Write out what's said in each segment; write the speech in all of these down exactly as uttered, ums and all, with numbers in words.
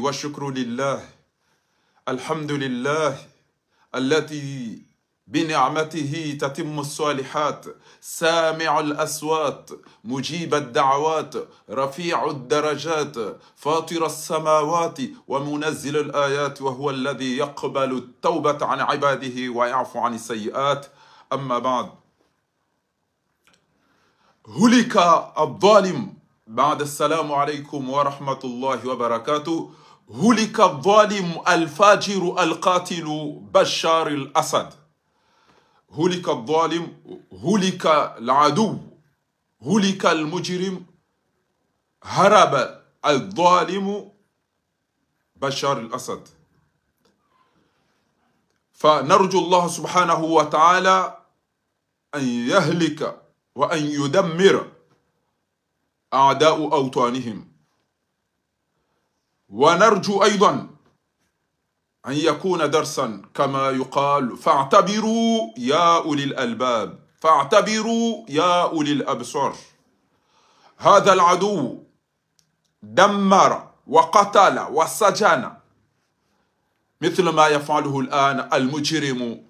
والشكر لله. الحمد لله الذي بنعمته تتم الصالحات، سامع الأصوات، مجيب الدعوات، رفيع الدرجات، فاطر السماوات ومنزل الآيات، وهو الذي يقبل التوبة عن عباده ويعفو عن السيئات. أما بعد، هلك الظالم. بعد السلام عليكم ورحمة الله وبركاته. هلك الظالم الفاجر القاتل بشار الأسد. هلك الظالم، هلك العدو، هلك المجرم، هرب الظالم بشار الأسد. فنرجو الله سبحانه وتعالى أن يهلك وأن يدمر أعداء أوطانهم. ونرجو أيضا أن يكون درسا، كما يقال: فاعتبروا يا أولي الألباب، فاعتبروا يا أولي الأبصار. هذا العدو دمر وقتل وسجن مثل ما يفعله الآن المجرم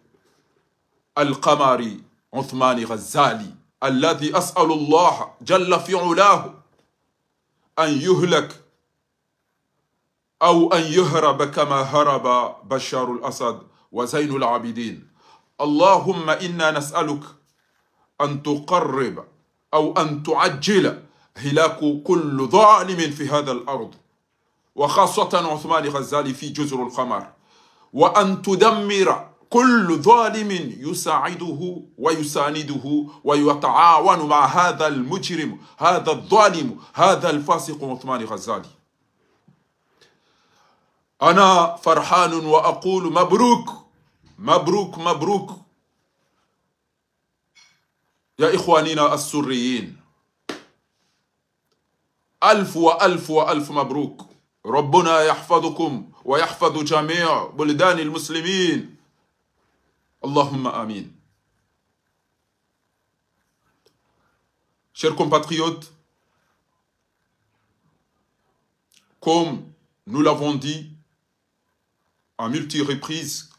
القمري عثمان غزالي، الذي أسأل الله جل في علاه أن يهلك أو أن يهرب كما هرب بشار الأسد وزين العابدين. اللهم إنا نسألك أن تقرب أو أن تعجل هلاك كل ظالم في هذا الأرض، وخاصة عثمان غزالي في جزر القمر، وأن تدمر كل ظالم يساعده ويسانده ويتعاون مع هذا المجرم، هذا الظالم، هذا الفاسق عثمان غزالي. أنا فرحان وأقول مبروك، مبروك، مبروك يا إخواننا السريين. ألف وألف وألف مبروك. ربنا يحفظكم ويحفظ جميع بلدان المسلمين. اللهم آمين. Chers compatriotes, comme nous l'avons dit à multi reprises,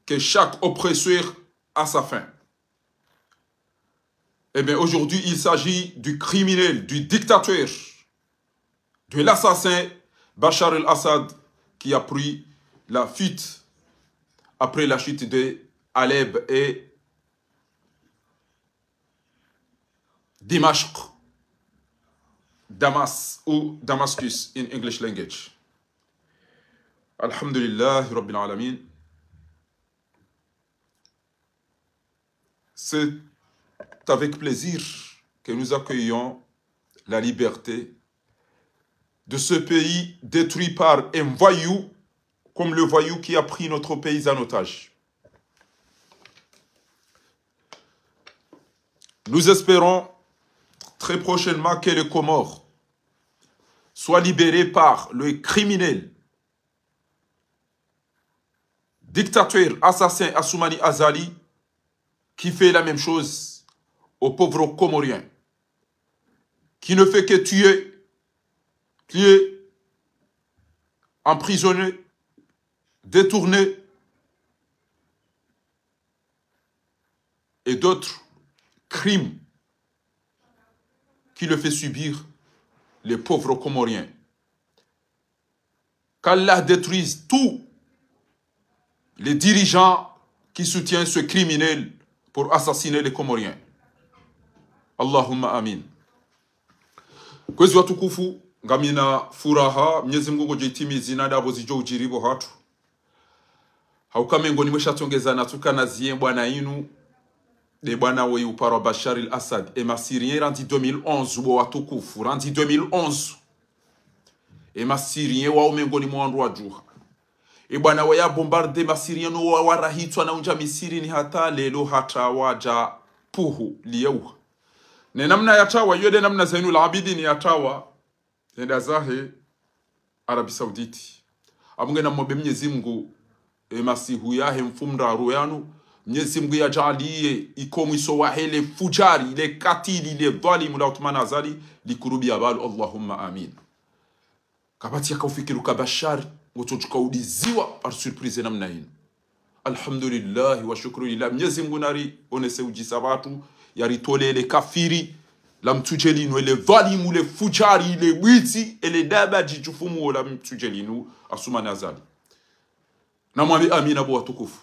que chaque oppresseur a sa fin. Eh bien, aujourd'hui, il s'agit du criminel, du dictateur, de l'assassin Bachar el-Assad qui a pris la fuite après la chute de Alep et Dimashq, Damas ou Damascus in English language. Alhamdulillahi Rabbil Alamin. C'est avec plaisir que nous accueillons la liberté de ce pays détruit par un voyou comme le voyou qui a pris notre pays en otage. Nous espérons très prochainement que les Comores soient libérées par le criminel, dictateur, assassin Assoumani Azali, qui fait la même chose aux pauvres Comoriens, qui ne fait que tuer, piller, emprisonner, détourner et d'autres crimes qui le fait subir les pauvres Comoriens. Qu'Allah détruise tous les dirigeants qui soutiennent ce criminel pour assassiner les Comoriens. Allahumma amin. Kwezi watukufu, ngamina furaha, Mnyezi Mngu ngodjo itimizi na ndapvo zidjo udjiri pvo hatru. Hauka mengoni mwe shatsongeza na tukana ziye bwana inu, nde bwana weyi uparwa Bachar el-Assad, e ma Syriens randzi deux mille onze, bo watukufu, randzi deux mille onze. E ma Syriens wao mengoni mwa wandru wadjuha. E bwana weyi ya bombarde ma Syriens no wa, warahitswa na undja Misiri ni hata leo hata wadja puhu liyeuha. Ne namna yatawa, iyo nde namna Zainul Abidin yatawa, yenda zahe Arabie Saoudite. Apvo ngena mombe Mnyezi Mngu, e masihu yahe mfumoraru yanu, Mnyezi Mngu yadjaaliye iko mwiso wahe le fujari, le katili, le dhwalimu la Othman Azali, likurubiya pvalo, Allahumma amin. Kapvatsi yakaufikiri uka Bashar ngutsodjuka udiziwa par surprise namna inu. Alhamdulillah wa shukru lillah. Mnyezi Mngu nari onese udjisa pvatsu, yaritolele kafiri la mtsudje linu, ele dhwalimu, le fujari, le bwitsi, ele daba djidjufumu la mtsudje linu, Assoumani Azali. Namwambe amina bo watukufu.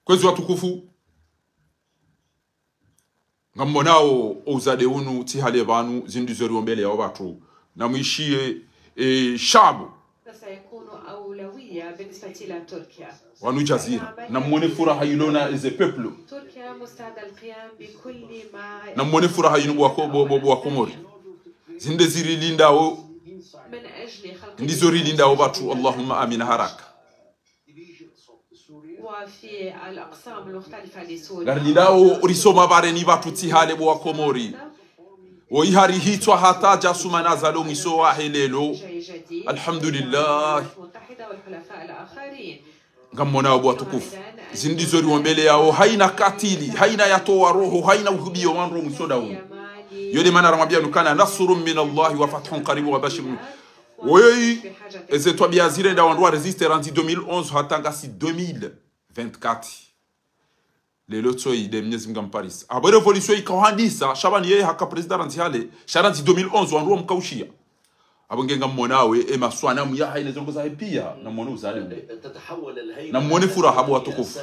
Kwezi watukufu, ngammonao o uzade unu tsi hale pvanu, zindru zo riombeleyao pvatsu. Namwishiye, e, shabu. Sasa yakunu aulawiya binisbati la Turkiya. Wanu Jazira. Nammone furaha ilo na eze peuple. Turkiya mustada al-qiyam bikulli ma. Nammone furaha inu bo wako-, bo, bo, bo Wakomori. Zinde zirilindao. Min ajli khalqi. Ndizo rilindao pvatsu, Allahumma amina haraka. وفي الأقسام المختلفة لسوريا. Ngarilindao risoma pvareni pvatsu tsi hale bo Wakomori. Wo ihari hitswa hata dja Assoumani Azali o mwiso wahe leo. Alhamdulillah. المتحدة والحلفاء الآخرين. Ngammonao bo watukufu. Zindru zo riombeleyao haina katili, haina yatowa roho, haina uhubiyo wandru o mwiso dauni. Yo nde mana ramwambia nukana نصر من الله وفتح قريب وبشر المؤمنين. Woyi, eze twabiya zirenda wandru wa résister randzi deux mille onze hata ngasi deux mille vingt-quatre. Leo tsoyi nde Mnyezi Mngu amparisa. Apvo révolution ikao handisa, sha pvanu yeye haka président randzi hale, sha randzi deux mille onze wandru wamkaushiya. Apvo nge ngammonao e maswanamu yahahe ne zendrongo zahe piya, nammone uzade ule. Nammone furaha bo watukufu.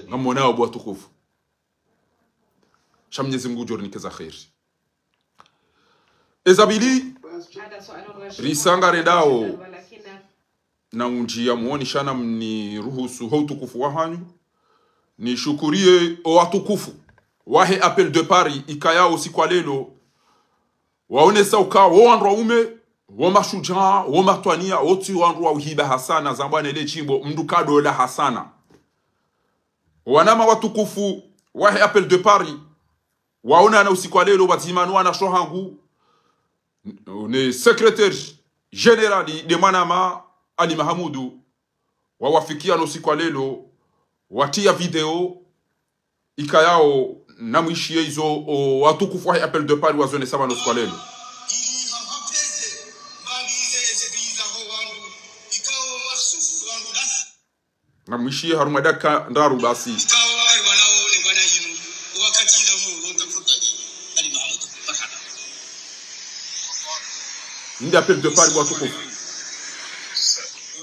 Ngammonao bo watukufu. Sha Mnyezi Mngu ngudjo rinika za kheri. Eza pvili, risa ngarendao na undjiya mwoni sha namniruhusu ho utukufu wahanyu. Nishukuriye o watukufu wahe Appel de Paris ikayao siku wa leo. Waonesa uka wo wandru waume, wo mashujaa, wo matwaniya, wo tsi wandru wa uhiba hasana, zambwa ne le djimbo, mndru kadola hasana. Wanama watukufu wahe Appel de Paris, waonana usiku wa leo pvadzima no wanasho hangu, ne secrétaire général nde mwanama Ali Mahamudu, wawafikiana usiku wa leo, watiya video, ikayao namwishiye izo o watukufu wahe Appel de Paris wazonesa pvanu usiku wa leo. Namwishiye harumwa dakika ndraru basi. Nde Appel de Paris watukufu.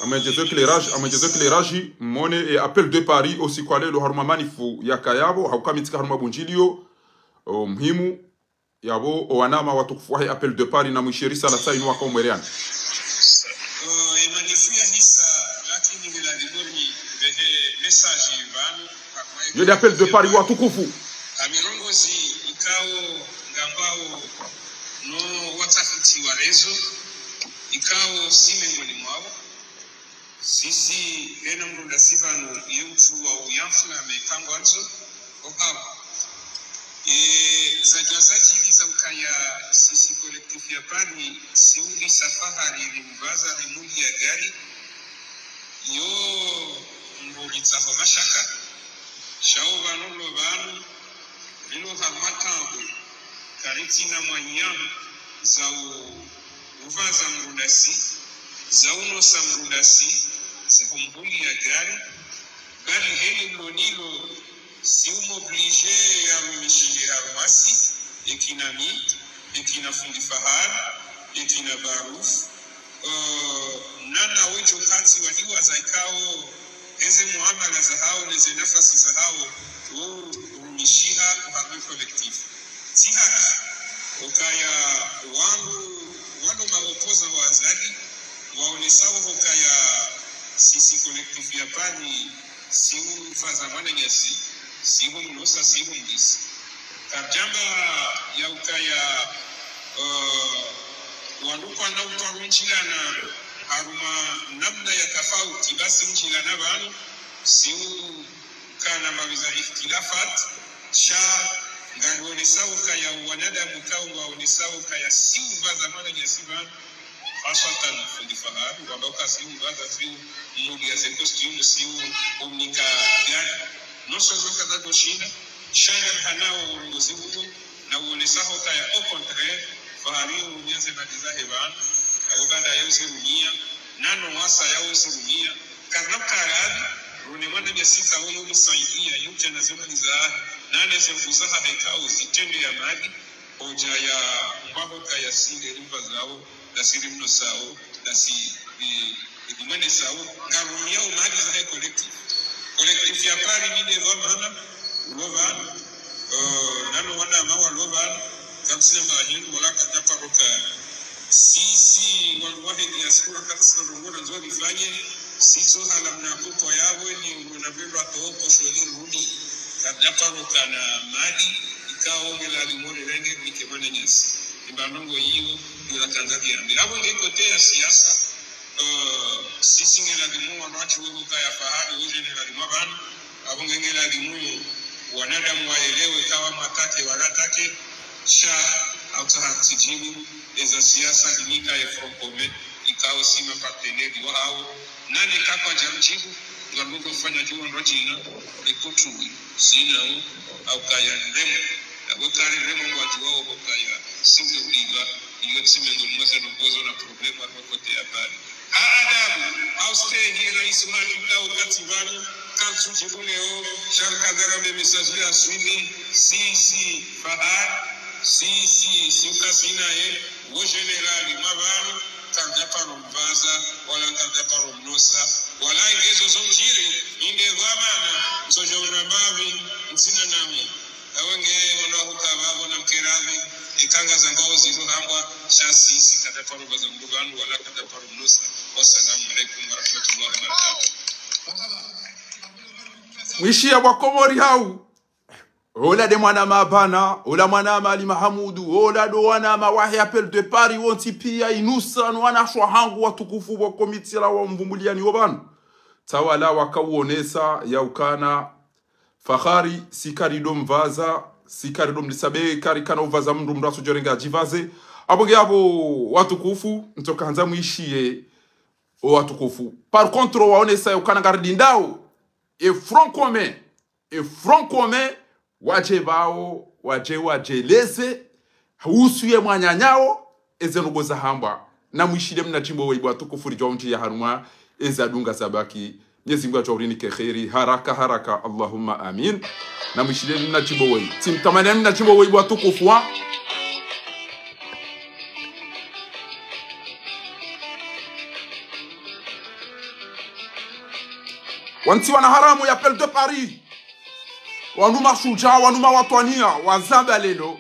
Amwendjezo éclairage, amwendjezo éclairage, mone e Appel de Paris usiku wa leo harumwa manif yakayapvo, hauka mi tsika harumwa bundjiliyo, o, muhimu, yapvo, o wanama watukufu wahe Appel de Paris namwishiye risala tsi inu waka umwereana. O, e manif yahisa, lakini ngela liboni, behe message pvanu, Yo nde Appel de Paris watukufu. Amirongozi ikao ngambao no watafiti wa réseau, ikao si mengoni mwao. Sisi hena mrunda si pvanu ye utru wa uyamfu na mekango anzo, ohao. E, zadjwa zadjiri za ukaya sisi collectif ya Paris, si uri safahari rimvaza rimuli ya gari, yo mrulitsaho mashaka, sha o pvanu lo pvanu, rilo ha matangu, karitsina mwanya za u-, uvaza mrundasi, za unosa mrundasi, zihumbulia gari, bali heli mlo nilo, si umoblige ya mishihira mwasi, ekina mi, ekina fundi Fahad, ekina Baruf, eh, nana wejo kati wadiwa za ikao, eze muamala za hao, neze nafasi za hao, wo rumishiha uharbi collectif. Tsi haki, okaya wangu, wano maopoza wa Azali, waonesao okaya sisi collectif ya Paris, si ufaza mwananyasi, si humnosa, si humlisa. Karjamba ya ukaya, eh, wandru kwana utwaru ndjilana harumwa namna ya tafauti, basi ndjilana pvanu, si ukana mawiza ikhtilafat, sha ngarionesao ukaya wanadamu kao ngwaonesao ukaya si uvaza mwananyasi pvanu, haswatan fundi Fahad, wamba uka si uvaza, si umulia ze costume, si u-, umnika gari. Noso zoka za doshinda, Sha ngamhanao urongozi unu, na uonesao kaya au contraire, pvahanu urumia ze mali zahe pvanu, apvo baanda ya uzirumia, nano wasa ya uzirumia, karina karabi, rune mwananyasi ka uyo msaidia, yudja na ze mali zahe, nane ze nvu zahahe ka uzitrende ya mali, hodja ya mbaho kaya sile rimvazao, nasi rimnosao, nasi, eh, eh, rimwenesao, ngarumiao mali zahe collectif. Collectif ya Paris ni nde pvamana, ulo pvanu, eh, nano wanama walo pvanu, ngamsina mahinu, wala kadja paro ka. Sisi, wandru wahe diaspora, katsina ndrongoo ndzuri rifanye, sitso hala mna kuko yapvo, ni uona pvendwa toko, shweli rumi. Kadja paro ka na mali, ikao ngelazimu rirenge, nike mwananyasi. Imba ndrongoo iyo, iyo la kandza kiambi. Apvo nge kote ya siasa, eh, sisi ngelazimu wanatsi wewe kaya pvahanu, uje ne lazimu pvanu, apvo nge ngelazimu wanadamu waelewe kawa mwatake, wanatake, sha, hautsaha tsidjibu, eza siasa, zinika ye Front Commun, ikao si ma partenaires wahao, nane kakwadja mdjibu, ngamdjo fanya djuwa ndrodjina, rikutuwi, sinao, au kaya ndremo, na wekari ndremo ngwadjuwao, au kaya, singe uliva, iyo tsi mengoni mwa ze ndrongoo zo na problème, apvo kote ya Paris. Ha adabu, au stehi rais wanu mdau kati pvanu, kamtsudjibu leo, sha nkandza rambe message ya swili, sisi, pvahanu, sisi, si ukasina ye, wo général, mwa pvanu, kandza paro mvaza, wala kandza paro mnosa, wala nge zo zo mdjiri, inde pvamana, ntsodjo una mavi, ntsina nami. Apvo nge wandru wahuka pvapvo na mkeravi, ikanga zangwao zilo hambwa, sha sisi kadja paro mvaza mdru pvanu, wala kadja paro mnosa. Wassalamu alaikum warahmatullahi wabarakatuh. Mwishiya wa Komori hau. Ola nde mwanama Abana, ola mwanama Ali Mahamudu, ola ndo wanama wahe Appel de Paris, wontsi piya inusa, no wanashe wahangu watukufu wa komitila wa mvumbuliani wo pvanu. Tsi wala wakawonesa ya ukana Fahari, si kari ndo mvaza, si kari ndo mlisabe, kari kana uvaza mndru, mndru atsodjorenga adjivaze. Apvo nge apvo watukufu, ntsoka handza mwishiye, o watukufu. Par contre, waonesa ya ukana ngaridindao, e Front Commun, e Front Commun, wadje pvao, wadje, wadjeleze, uhusu ye mwananyao, eze ndrongoo zahambwa, na mwishiliye mna djimbo waibu watukufu ridjo undjiya harumwa, eza dunga zabaki, Mwenyezi Mungu adjo urinike kheri, haraka, haraka, Allahumma amin. Na mwishiliye mna djimbo waibu. Tsimtamani mna djimbo waibu watukufu wa. Wantsi wana haramu ya Appel de Paris. Wanu mashudjaa, wanu mawatwaniya, wazamba leo.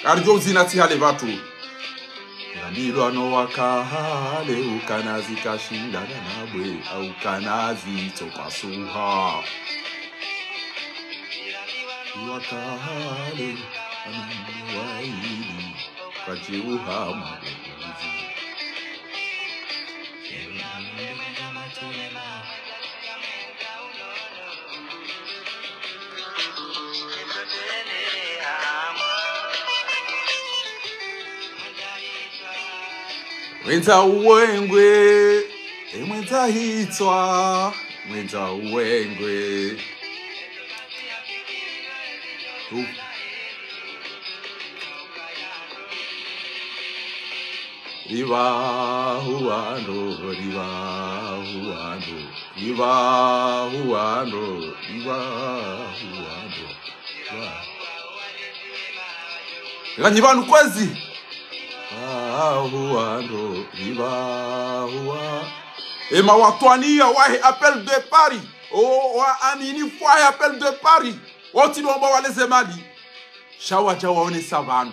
Karidjo uzina tsi hale pvatsu. Rambilwa no wakahale ukana zikashindana nabwe, au kana zitsopasuha. Wakahale, amwaili, kachiuha mwabuzi. Mwendza uwengwe, e mwendza hitswa, mwendza uwengwe. Riva huwando, riva huwando, riva huwando, riva huwando. Nganyi pvanu kwezi? Ahuwa ndo, iba huwa. Ema watwaniya wahe Appel de Paris. O, waaminifu wahe Appel de Paris. Wotsi ndo wamba waleze mali. Sha wadja waonesa pvanu.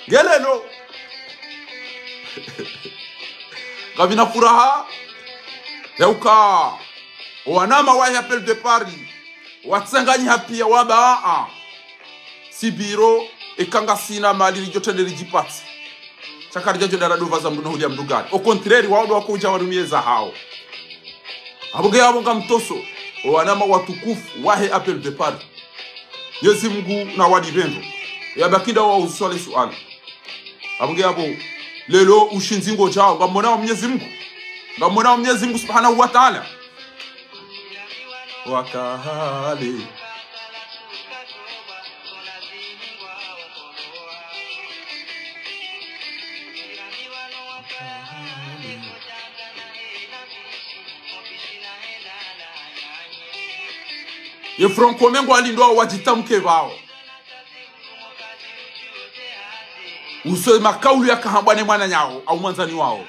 Nge leo. Ngapvina furaha. Heuka. Owanama wahe Appel de Paris. Watsanganyiha piya wamba, a, a. Si biro, eka ngasina mali ridjo trende ridjipatse. Sha karidjadjo dara dova za mndru na huliya mndru gani. Au contraire, wao ndo wakodja warumiye za hawo. Apvo nge apvo ngamtoso, owanama watukufu, wahe Appel de Paris. Mwenyezi Mungu na walipvendro. Yabaki nda wa uswali suala. Apvo nge apvo, Leo ushindzi ngodjao, ngamwonao Mnyezi Mungu. Ngamwonao Mnyezi Mungu Subhanahu wa Ta'ala. Wakahale. Ye Front Commun ngwalindao wadjitamke pvao. Uso makaulu yakahambwa ne mwananyawo, au mwandzani wawo.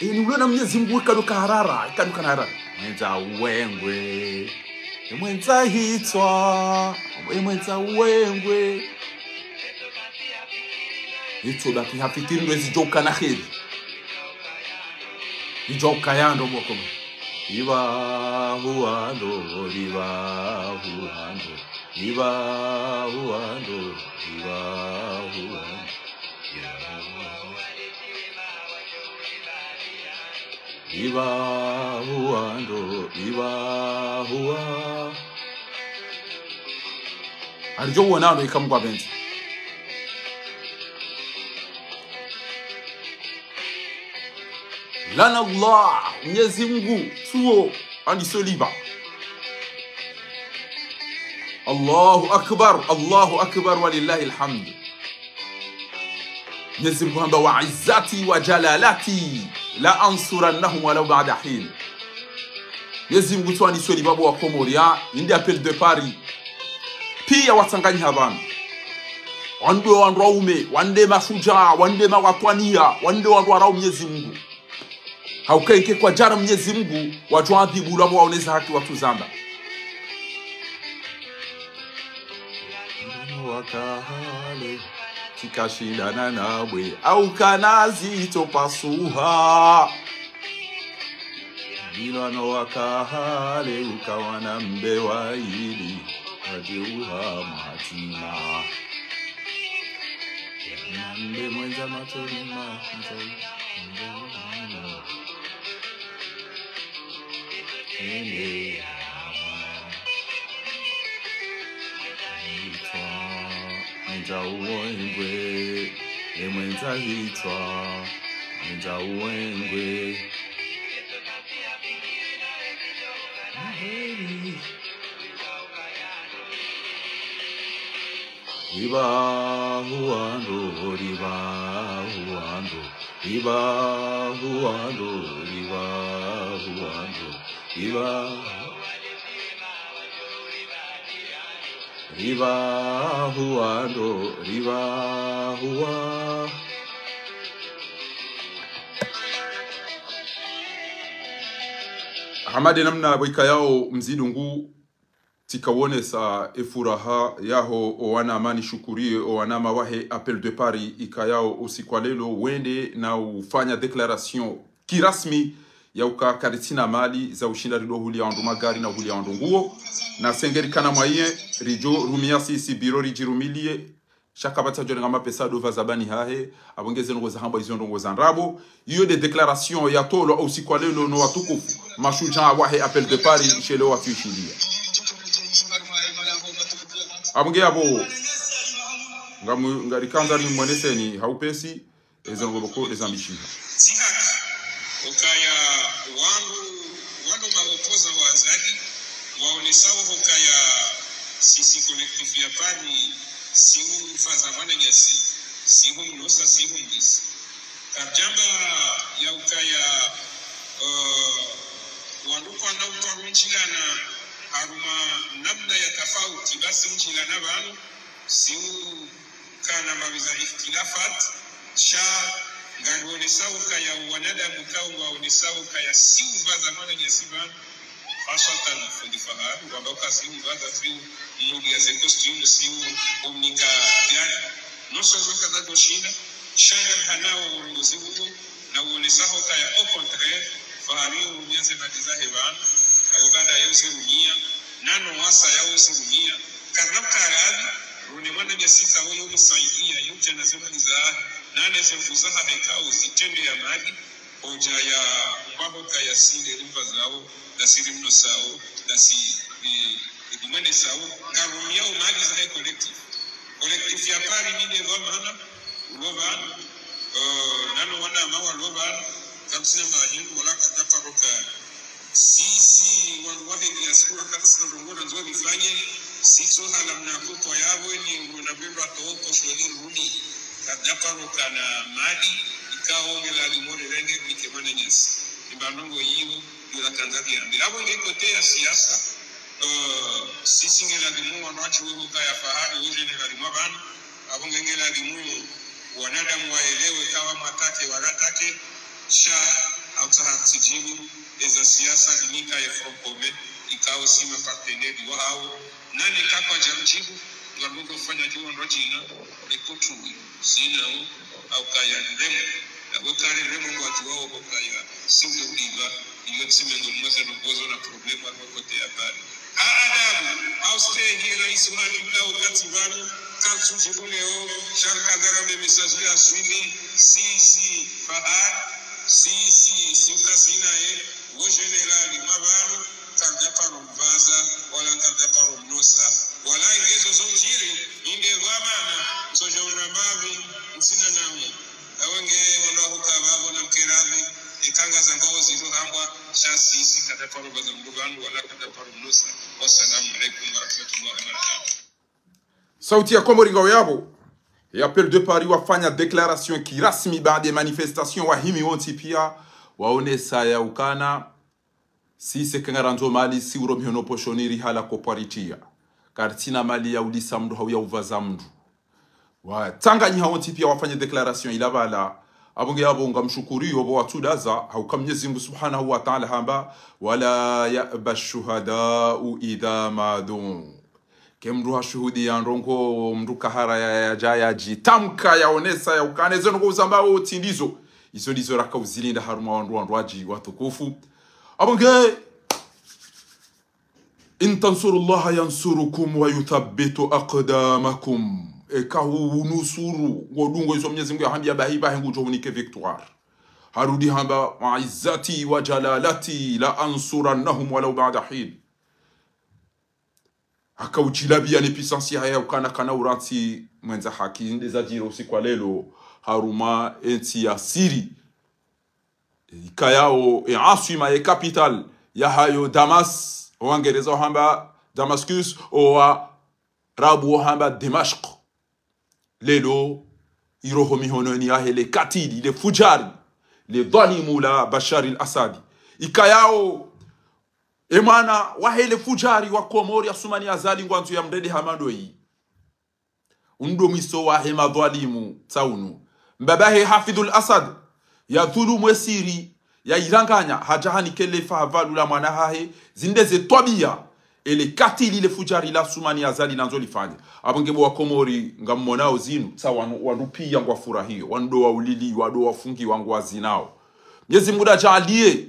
Eni ulo na Mnyezi Mungu wekado kaharara, wekado kaharara. Mwendza uwengwe. E mwendza hitswa. E mwendza uwengwe. Hitswa baki hafikiri ndo ezidjo ukana kheri. Idjo ukaya ndo mwoko. Iba huwa ndo, iba huwa ndo. Iba huwa ndo, iba huwa ndo. Iba huwa ndo, iba huwa. Alidjo uwona ndo ika Mungu apvendze. Lana Allah, Mnyezi Mungu, tuo, andi soliba. Allahu Akbar, Allahu Akbar, walillahil hamd. Mnyezi Mungu hamba, wa izzati wa jalalati, la ansurannahum walau ba'da hin. Mnyezi Mungu tuo andi soliba bo wa Komori, inde appel de Paris. Piya watsanganyiha pvanu. Wande wandru waume, wande mashudjaa, wande mawatwaniya, wande wandru warao Mnyezi Mungu. Hauka ike kwadjara Mnyezi Mungu, wadjo adhibu lwa mwaoneza haki watsu zamba. Wakahale, tsikashindana nabwe, au kana zitso pasuha. Bilwa no wakahale, ukawana mbe wa ili, wadje uha mahatima. Mbe mwendza matolima, ende hama. Hitswa, mwendza uwengwe, e mwendza hitswa, mwendza uwengwe. Maheri. Iba huwa ndo, iba huwa ndo, iba huwa ndo, iba huwa ndo, iba. Iba huwa ndo, iba huwa. Hamade namna bwikayao mzidungu. Tsikawonesa efuraha yaho owanama, nishukuriye owanama wahe Appel de Paris ikayao usiku wa lelo wende na ufanya déclaration kirasmi ya uka karitsina mali za ushinda rido huliya wandru magari na huliya wandru nguo. Na sengeri kana mwaye ridjo rumiya sisi biro ridjirumiliye. Sha kapvatsi adjorenga mapesa do pvadzabani hahe, apvo nge ze ndrongo zahambwa izo ndrongo za ndrabo. Iyo nde déclaration yatolwa usiku wa lelo no watukufu mashudjaa wahe Appel de Paris, shele watsu ishindiya. Apvo nge apvo, ngamu-, ngarikandza nimweneseni ha upesi, eze ndrongo pvoko ndeza mbishiha. Zihaka, ukaya wandru, wandru maopoza wa Azali, waonesao ukaya sisi collectif ya Paris, si upvaza mwananyasi, si humnosa, si humlisa. Karjamba ya ukaya, eh, wandru kwana utwaro ndjilana harumwa namna ya tafauti, basi ndjilana pvanu, si u- kana mapveza ikhtilafat, sha ngarionesao ukaya wanadamu kao ngwaonesao ukaya si upvaza mwananyasi pvanu, haswatan fundi Fahari, wamba uka si upvaza, si umuliya ze costume, si u-, umnika, yani, noso zoka zadjoshinda, sha ngarihanao urongozi uwo, na uonesao ukaya, au contraire, Fahari urumiya ze mali zahe pvanu, au baada ya uzirumiya, nano wasa ya uzirumiya, karina karabi, rune mwananyasi kao yo musaidiya, yo udjana ze mali zahe, nane ze nvu zahahe kao zitrende ya mali, hodja ya mbaho kaya sile rimva zao, dasi rimno sao, dasi, eh, rimwene sao, ngarumiyao mali zahe collectif. Collectif ya Paris ni nde pvamana, Loba, eh, nano wana mawa loba, kamsina mahindu wala kadaparo ka. Si, si, wanu wahe diaspora, kamsina ndrongo nandzo rifanye, si so hala mna koko yabo, ni ngona bimba to, ko shweli rudi. Kadaparo kana mali, ikao ngela limore renge, nike mwananyasi. Imba ndrongo iyo, yola kandabi ambi. Abo nge kote ya siasa, eh, si, si ngela limu, wanu wachi wewe kaya Fahari, wewe ngela limu abana, abo nge ngela limu, wanadamu waelewe kawa mwatake, waratake, sha, hautsaha tsijibu, eza siasa zinika ye Front Commun, ikao si ma partenaires wahao, nane kakwa jamjibu, ngalundo fanya juwa ndrojina, rikutu, sina, au kaya ndremo, na wekari ndremo kwa juwa au kaya, singe uliva, iyo tsime ndo mweze no gozo na problema, no kote ya bari. Ha adabu, au stehi rais wa kibla wakati vanu, kansu jibu leo, sharka darabe message ya swili, si, si, Fahad, si, si, si, ukasina ye, wo général, mavanu, kanda paro mvaza, wala kanda paro mnosa, wala ingezo zojiri, inde vamana, nsoja unambavi, ntsina namu. Awe nge wala hukava, wala mkeravi, ikanga zangao zilu hambwa, sha si, si, kanda paro mvaza mdru vanu, wala kanda paro mnosa. Wassalamu alaikum warahmatullahi wabarakatuh. Sauti ya Komori ngao yabo. E Appel de Paris wafanya déclaration kirasmi baada ya manifestation wahimi wontsi pia waonesa ya ukana, si se kangarandzo mali, si uro mihono poshoni rihala kopwaritia. Karitsina mali ya ulisa mndru hau ya uvaza mndru. Watsanganyiha wontsi pia wafanya déclaration ila bala. Abo nge abo ngamshukuriyo bo watsudaza, hauka Mnyezi Mngu Subhanahu wa Ta'ala hamba, "ولا يأبى الشهداء إذا ما دعوا." Ke mndru hashuhudia ndrongo, mndru kahara ya, ya, ya, ya jitamka, yaonesa, ya ukana, ezo ndrongo uzambao tsi ndizo. Izo ndizo raka uzilinda harumwa wandru, wandru waji watukufu. Abo nge, "إن تنصروا الله ينصركم ويثبت أقدامكم." Eka hu unusuru, ngodungo izo Mnyezi Mngu yahambia bahi, bahi ngudjo hunike victoire. Harudi hamba, "وعزتي وجلالتي لأنصرنهم ولو بعد حين." Haka udjilabia ne puissance yahahe ukana kana urantsi mwendza haki, nde zadjiri usiku wa lelo, harumwa entsi ya Syrie. Ikayao, e aswima, e capitale yahayo Damas, o Wangereza wahamba Damascus, o Waarabu wahamba Dimashq. Lelo, iroho mihononi yahe le katili, le fujari, le dhalimu la Bashar al-Assad. Ikayao, e mwana wahe le fujari wa Komori Assoumani Azali ngwandzo ya mrende hama ndoyi. Undo mwiso wahe madhwalimu tsaunu. Mbabahe Hafidh al-Assad, ya dhulumu e Syrie, ya iranganya, hadja hanike le fahavalula mwana hahe, zinde ze twabia, ele katili le fujari la Assoumani Azali nandzo lifanye. Abo nge bo wa Komori, ngammonao zinu, tsa wanu, wandru pia ngwafurahiyo, wandru ndo waulili, wandru ndo wafungiwa ngwazinao. Mnyezi Mngu nadjaaliye,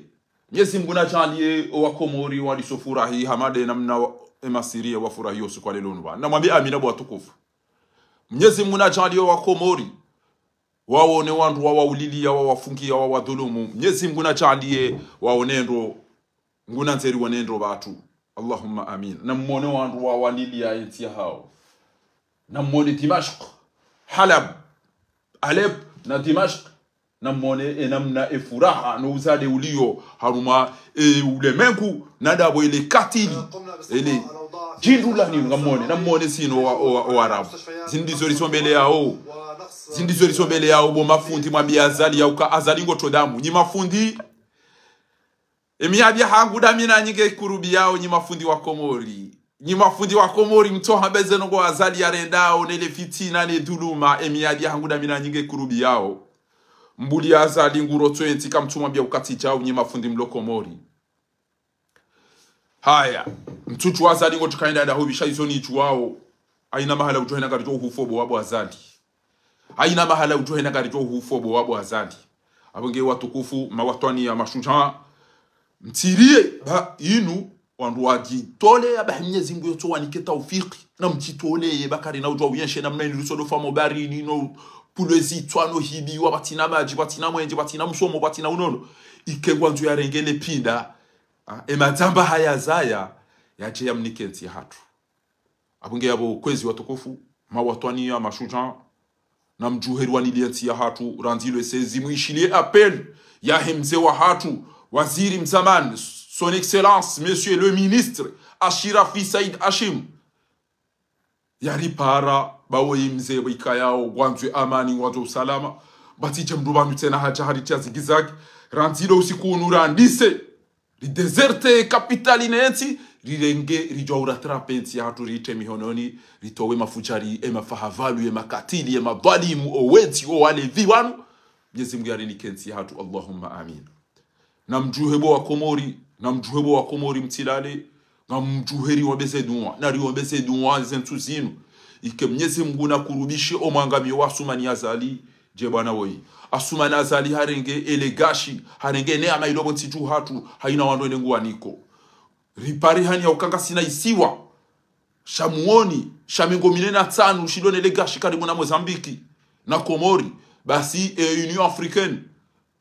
Mnyezi Mngu nadjaaliye o wa Komori walisofurahi, hama nde namna wa, e ma Syriens wafurahiyo usiku wa lelo unu ba. Namwambe amina bo watukufu. Mnyezi Mngu nadjaaliye o wa Komori waone wandru wawaulilia, wawafungia, wawadhulumu. Mnyezi Mngu nadjaaliye waone ndro, ngunandzo rione ndro pvatsu. Allahumma amin. Namwone wandru wawalilia entsi yahao. Namwone Dimashq, Halab, Alep na Dimashq. Namwone e namna e furaha no uzade uliyo harumwa e ulemengu, na ndapvo ele katili, ele djindru lani ngamwone, namwone sino wa, wa, wa Arabu. Zinu ndizo risombeleyao. Zinu ndizo risombeleyao bo mafundi mwambie Azali ya uka Azali ngotso damu. Nyi mafundi, e miadi yahangu ndami nanyi nge kurubiyao, nyi mafundi wa Komori. Nyi mafundi wa Komori, mtsohamba ze ndrongo Azali yarendao, nele fitina, ne dhuluma, e miadi yahangu ndami nanyi nge kurubiyao. Mbuli Azali ngurotso entsi kamtsumwambia uka tsi djau, nyi mafundi mlo Komori. Haya, mtsutsu Azali ngotsi kaenda ndahubisha izo nidjuwao. Haina mahala udjo hena ngaridjo uhufo bo wabo Azali. Haina mahala udjo hena ngaridjo uhufo bo wabo Azali. Abo nge watukufu, mawatwani ya mashujaa. Mtsiriye, ba, inu, wandru wadjitole, ya ba Mnyezi Mngu yotso wanike taufiki. Na mtsitole, ye bakari na udjuwa uyenshe namna inu rusodo famo barini, no pulwe zitswa, no hibiwa, pvatsina madji, pvatsina mwenje, pvatsina msomo, pvatsina unono. Ike ngwandzo yarenge le pinda, ah, e madzamba haya zaya, yadje yamnike ntsi yahatru. Abo nge yabo kwezi watukufu, mawatwani ya mashujaa, Namdjuhe riwaniliye ntsi yahatru, randzi le seize, mwishiliye appel yahe mze wahatru, waziri mzamani, son excellence, monsieur le ministre, Achirafi Said Hachim. Yaripara, ba woyi mze, ba ikayao, ngwandzo amani, ngwandzo usalama. Ba tsi dje mndru pvanu tsena hadja haritriya zigizagi. Randzi le usiku unu randise. Ridéserte capitale ne ntsi, rirenge, ridjuwa urattrape ntsi yahatru, ritre mihononi, ritowe mafudjari, e mafahavalu, e makatili, e madhwalimu, o wezi, o walevi wanu. Mnyezi Mngu yarinike ntsi yahatru, Allahumma amin. Namdjuhe bo Wakomori, namdjuhe bo Wakomori mtsilale, ngamdjuhe riwombeze dua, na riwombeze dua ze ntsu zinu. Ike Mnyezi Mngu nakurubishe o mwangamiyo wa Assoumani Azali, dje bwana woyi. Assoumani Azali harenge ele gashi, harenge neema ilo pvo ntsi dju hatru, hayina wandru wende nguwaniko. Ripare hani ya uka ngasina isiwa sha mwoni, sha mengo mine na ntsanu, shilo nele gashi karibu na Mozambique, na Komori, basi, e, Union Africaine,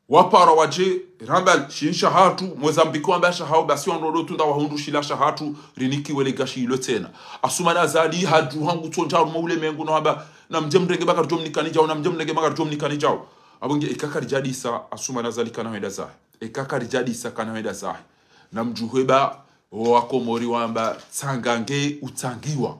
wapara wadje, ramba shinu shahatru, Mozambique wamba shahawo, basi wandru ndo tunda wahundru shila shahatru, rinikiwe le gashi ilo tsena. Assoumani Azali, hadjuha ngutsondja harumwa ulemengu no hamba, namdje mrenge ba karidjo mnikani djau, namdje mrenge ba karidjo mnikani djau. Apvo nge, eka karidjadisa, Assoumani Azali kana hwenda zahe. Eka karidjadisa kana hwenda zahe. Namdjuhe ba, o Wakomori wamba, tsanga nge utsangiwa.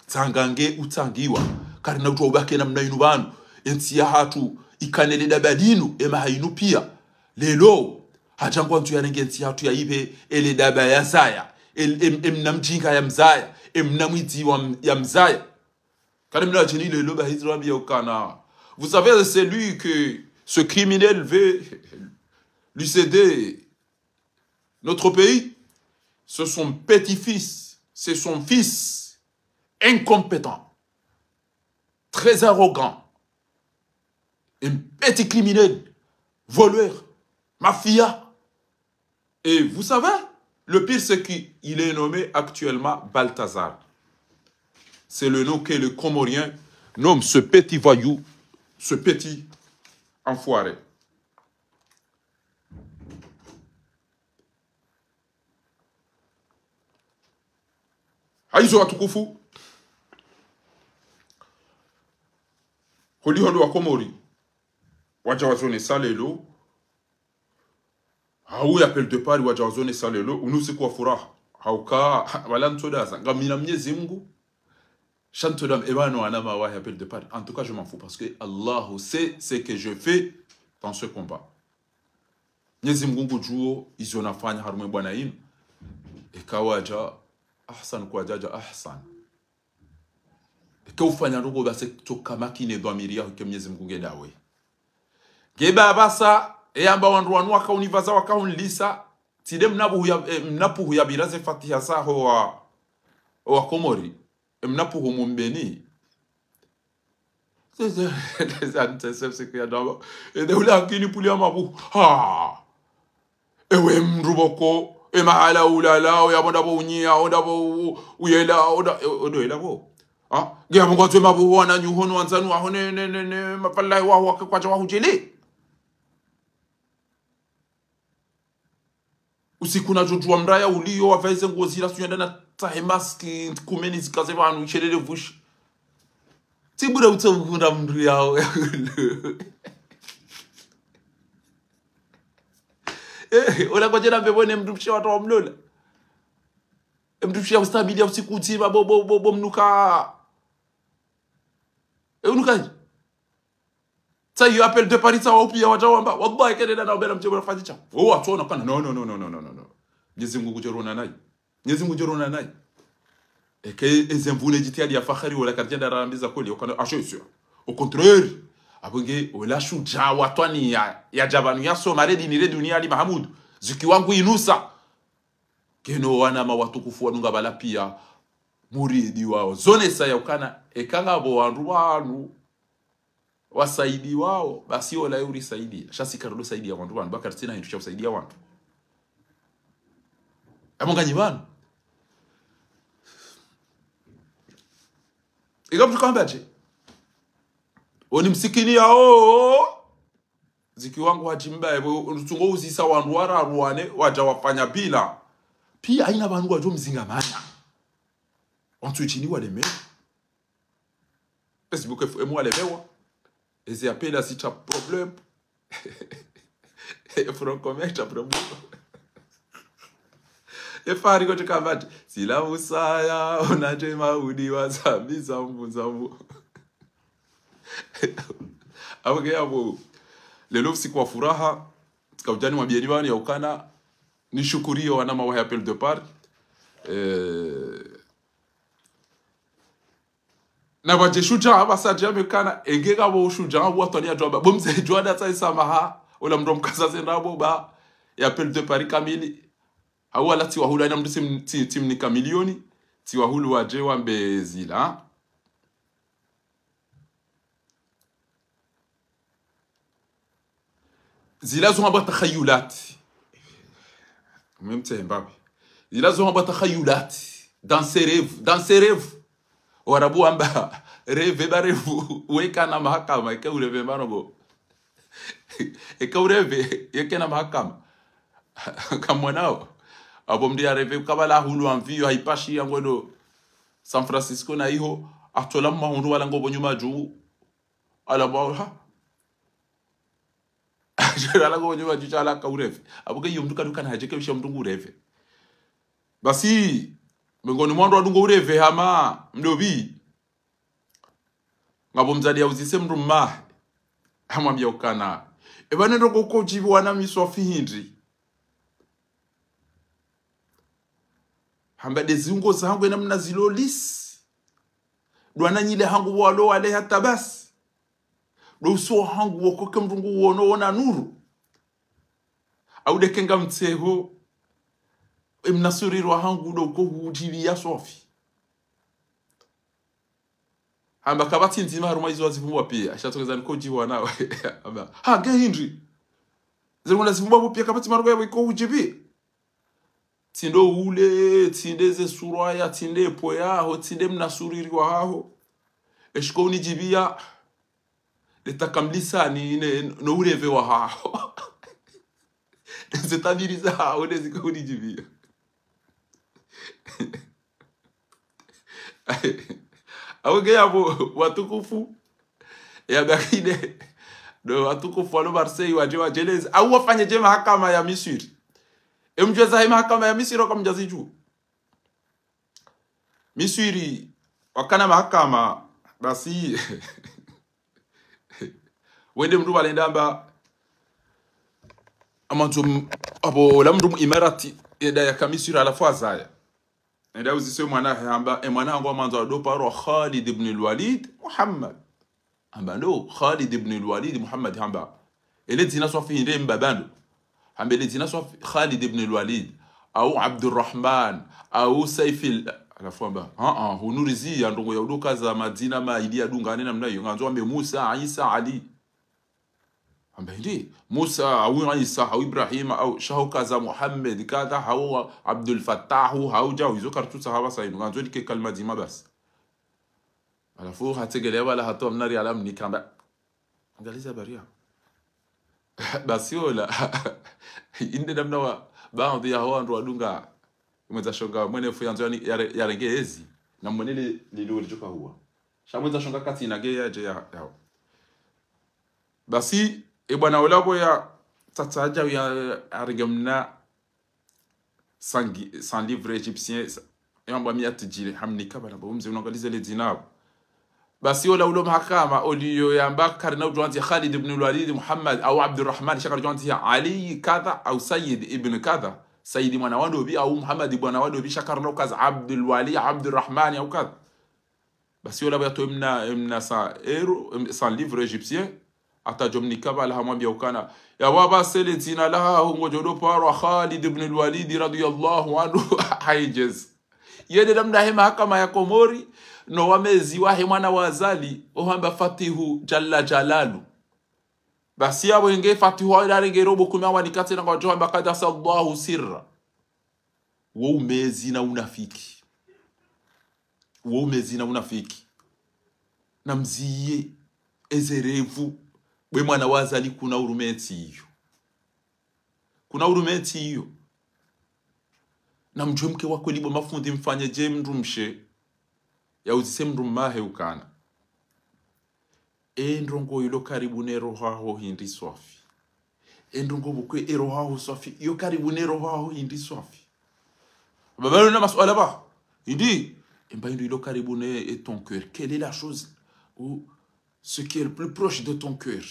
Tsanga nge utsangiwa. Karina utwa ubaki namna inu pvanu. E ntsi yahatru, ikana ele daba linu, e maha inu piya. Leo, hadja ngwandzo yarenge ntsi yahatru yayipve, ele daba ya zaya. El-, em-, emna mdjinga ya mzaya. Emna mwidzi wa m-, ya mzaya. Kari mna djeni leo ba hizra biya ukana. Vous savez, c'est lui que ce criminel veut lui céder notre pays. C'est son petit-fils, c'est son fils incompétent, très arrogant, un petit criminel, voleur, mafia. Et vous savez, le pire, c'est qu'il est nommé actuellement Balthazar. C'est le nom que le Comorien nomme ce petit voyou, ce petit enfoiré. Hayizo watukufu, holiho ndo Wakomori wadja wazonesa leo, hau ye appel de Paris wadja wazonesa leo, unu usiku wa furaha. Hauka, wala ntsodaza, ngamina Mnyezi Mngu, sha ntsoda, e pvanu wana mawahi appel de Paris. En tout cas, je m'en fous parce que Allah sait ce que je fais dans ce combat. Mnyezi Mngu ngudjuo izo nafanya harumwa e bwana inu. Eka wadja ahsan, kwadjadja ahsan. Eka ufanya ndrongo basi tsoka makini dhwamiri yaho ike Mnyezi Mngu nge nawe. Nge ba basa, e amba wandru wanu wakaunipvaza, wakaunilisa, tsi nde mnapuhu ya, e, mnapuhu ya pvira ze fatiha zaho wa, wa Komori. E mnapuhu mumbeni. Ende ule hakini puli ya mabuhu. Ha! Ewe mndru pvoko, e mahala ulala, o yapvo ndapvo unyia, o ndapvo u-, uyela, o nda-, e, o ndo yela pvo. Ha? Nge yapvo ngwandzo e mabuhu wananyaho no wandzani waho ne, ne, ne, ne, mafalahi waho wake kwadja wahudjeli. Usiku nadjodjuwa mraya uliyo, wapvae ze nguo zila, suyenda na tsahe maski, kumeni zikaze pvanu, ishelele pvushi. Tsi bure utso ukunda mndru yaho. Eh, ola kwadjena mbepvo ne mndru mshe watru wa mlola. E mndru mshe ya ustabili ya usiku utsima, bo, bo, bo, bo mnuka. E unuka. Tsa iyo appel de Paris tsa wao piya wadja wamba. Wallahi, kene na naombela mdje mfanye sha. Wo watsona kana. No, no, no. Mnyezi Mngu ngudjo rona nayi. Mnyezi Mngu ngudjo rona nayi. Eke eze mvune djitihadi ya Fakhari wala karidjenda rambiza kweli, okana asho isio. Au contraire. Apvo nge, wala shudja watwani ya, yadja pvanu yasoma re dini re dunia Ali Mahamudu. Zuki wangu inusa. Keno wana mawatukufu wanu ngapvala piya. Muridi wao. Zonesa ya ukana, eka ngapvo wandru wanu wasaidiwao, basi ola ye urisaidia. Sha si karidjo saidia wandru pvanu, ba karitsina hindru sha usaidia wandru. Amo nganyi pvanu. Ika mndru kamba dje. Oni msikini yao. Zuki wangu hadjimba, ewe, utsungo uzisa wandru wararu wane, wadja wafanya bila. Piya hayina pvanu wadjo mzinga mana. Wantsu djini waleme. Facebook, F M walemewa. Ezi appel zitsa problème. Franco meta problème. E fari kote kamati. Sila musaya, onaje maudi wa zambi zambu zambu. Apvo ke apvo. Lelo usiku wa furaha. Tsika udjani mwa biyeni bani ya ukana. Nishukuriyo wanama wa Appel de Paris. Eh, na pvadje shudjaa, apvasa djamekana, enge kapvo shudjaa, apvo watwani ya djwamba. Bo mze djwada tsa isamaha, ola mndru mkaza zenda apvo ba, ya Appel de Paris kamili. Hau wala tsi wahulu, haina mndru tsi m-, tsi, tsi mnika milioni, tsi wahulu wadje wambe zila. Zila zo hambwa takhayulati. Mwe mtsemba we. Zila zo hambwa takhayulati. Dans ses rêves. Dans ses rêves. Warabu wamba rêve ba rêve. Weka na mahakama. Eka urêve manogo. Eka urêve. Yeke na mahakama. Kamwanao. Apvo mndru ya rêve. Kabala hulu anviyo. Haipashi ya ngwendo San Francisco na iho. Atola mma hundru wala ngopvo nyuma dju. Ala mwa ha. Jwela ngo nyuma dju sha ala ka urêve. Apvo ke iyo mndru kaduka na hadjeke bisha mndru ngu urêve. Basi, mengoni mwa wandru wadungo urêve hama, mdopvi. Ngapvo mdzadze ya uzise mndru mmahe. Hamwambiya ukana. Eba nendo koko djibu wana miswafi hindri. Hamba de ziungo zangu ena mna zilo lisi. Dwana nyile hangu walo wale hata basi. Do uso hangu wokoke mndru ngu wono wona nuru. Au de kenga mtseho, emna suriro hangu do uko hudjiliya swafi. Hamba kapvatsi ndzima harumwa izo wazivumbwa piya. Ashatongeza niko djibu wana. Hamba, ha, nge hindri. Zero mwana zivumbwa pvo piya kapvatsi marugo ya iko hudjibi. Tsi ndo ule, tsi nde ze surwa ya, tsi nde po yaho, tsi nde mna suriri wahaho. Eshiko unidjibiya, leta kamlisani ne, no urêve wahaho. Ze tabiri zahaho, ne ziko unidjibiya. Apvo ke yapvo, watukufu. Ya bakide. Do watukufu walo Marseille wadje wadjeleze. Au wafanye dje mahakama ya Miswiri. Emdjweza he mahakama ya Miswiri waka mdjazi dju. Miswiri, wakana mahakama, basi. Wende mndru balenda amba. Amandzo m-, apvo la mndru mu Imarati, eda yaka Miswiri halafu hazaya. Enda uzise mwana he hamba, e mwana hangu amandzo ado parwa Khalid ibn al-Walid Muhammad. Hamba ndo, Khalid ibn al-Walid Muhammad hamba. Ele dzina swafi hinde mbaba ndo. Hamba ele dzina swafi Khalid ibn al-Walid. Au Abdurrahman. Au Saifil. Halafu hamba, ha, ha, hunurizi ya ndrongo ya udoka za madzina ma ili ya dungane namna iyo. Ngandzo ambe Musa, Isa, Ali. Hamba hindri, Musa, hau Isa, hau Ibrahima, hau, sha hau kaza Muhammad, kadha, hau Abdul Fattahu, hau djau, izo kartsutsaha pvasa inu, ngandzo nike kalima dzima basi. Halafu hatsegelea pvala hatowa mna riali amnika hamba. Angaliza habari ya. Basi ola. Inde namna wa, baadhi ya hawa wandru wadunga. Mwendza shonga, mwene fu yandzo yani, yare-, yarenge ezi. Na mwene li, lilo lidjoka huwa. Sha mwendza shonga katsina nge yadje ya, ya. Basi, e bwana ola pvo ya tsatsa djau ya arenge mna cent gi-, cent livres égyptiens, sa-, yamba mia tijile, hamnika pvala, bo mze unangalize le dzina pvo. Basi ola ulo mahakama, oliyo yamba karina udjwandzi Khalid ibn al-Walid Muhammad, au Abdurrahman, sha karidjwandzi ya Ali kadha, au Sayyid ibn kadha, Sayyid mwana wa ndopvi, au Muhammad mwana wa ndopvi, sha karina ukaza Abdul Wali, Abdurrahman, au kadha. Basi ola pvo yatowa emna, emna cent euros, em, cent livres égyptiens, hata djomnika pvala hamwambiya ukana. Ya wapvase le dzina lahaho ngodjo do parwa Khalid ibn al-Walid radiyallahu anhu haidjezi. Yende namna he mahakama ya Komori, no wamezi wahe mwana wa Azali, ohamba Fatihu Jalla Jalalu. Basi yapvo enge Fatihu wa idare nge robo kume awanika tsena ngwadjo hamba kadasa Allahu sirra. Wo umezi na unafiki. Wo umezi na unafiki. Na mziye, eze rêve, bwe mwana wa Azali kuna urume ntsi iyo. Kuna urume ntsi iyo. Na mdjuwe mke wa kweli bo mafundi mfanye dje mndru mshe, ya uzise mndru mmahe ukana. E ndrongo ilo karibu ne roho yaho hindri swafi. E ndrongo pvoko e roho yaho swafi, iyo karibu ne roho yaho hindri swafi. Baba, yona masuala ba. Hindri, emba hindri ilo karibu ne, e ton cœur. Quelle est la chose ou ce qui est le plus proche de ton cœur?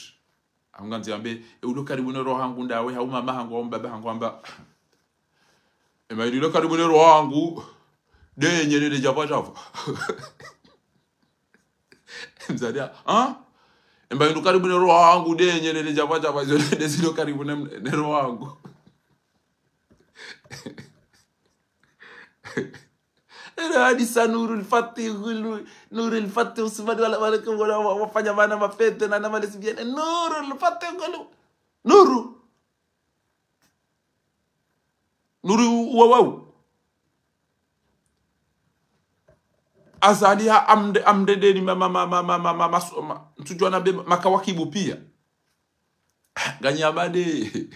Amnga nzi ambe, e ulo karibu ne roho hangu ndawe, hau mama hangu, hau mbaba hangu amba. Emba hindri ilo karibu ne roho hangu, nde nyelele djapva djapva. Mzali, ha? Emba hindri karibu ne roho hangu, nde nyelele djapva djapva, izo nde zilo karibu ne, ne roho hangu. Ela hadisa Nurul Fatih, Nurul Fatih, usibadi wala, wala, wala, wa-, wafanya wana mafete na, na malesbienne. Nurul Fatih, Nuru. Nuru wa wau. Azali ha amde, amde deni ma, ma, ma, ma, ma, ma, ma, ma, so, ma, ntsudjuwa na be, makawakibu pia. Nganyamade.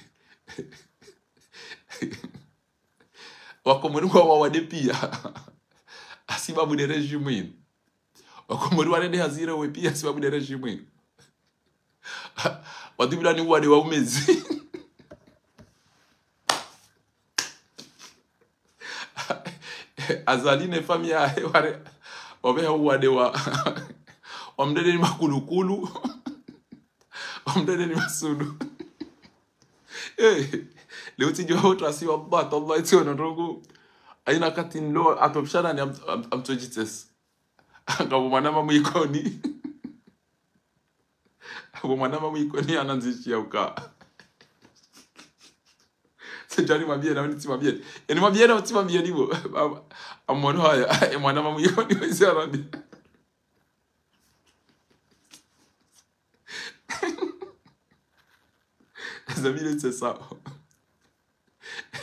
Wakomori ngwa wawade pia. Hasibabu de régime inu. Wakomori warende hazire we pia hasibabu de régime inu. Wadibilwa ni uwade wa umezi. Azali ne famiyi yahe ware, wabeha uwade wa, wamdede ni makulukulu. Wamdede ni masudu. Eh, leo tsidjuwa wontsi wasi wa bata, Allah itsi ono ndrongo. Haina wakati nilo, atopshana ni am-, am-, amtsojitses. Ngapvo mwana mama Ikoni. Ngapvo mwana mama Ikoni anandzishiya uka. Sijali mabiyeni, nani tsi mabiyeni. Eni mabiyeni, tsi mabiyeni bo. Baba, amono haya, e mwana mama Ikoni, wezi arabi. Zabile tse sa.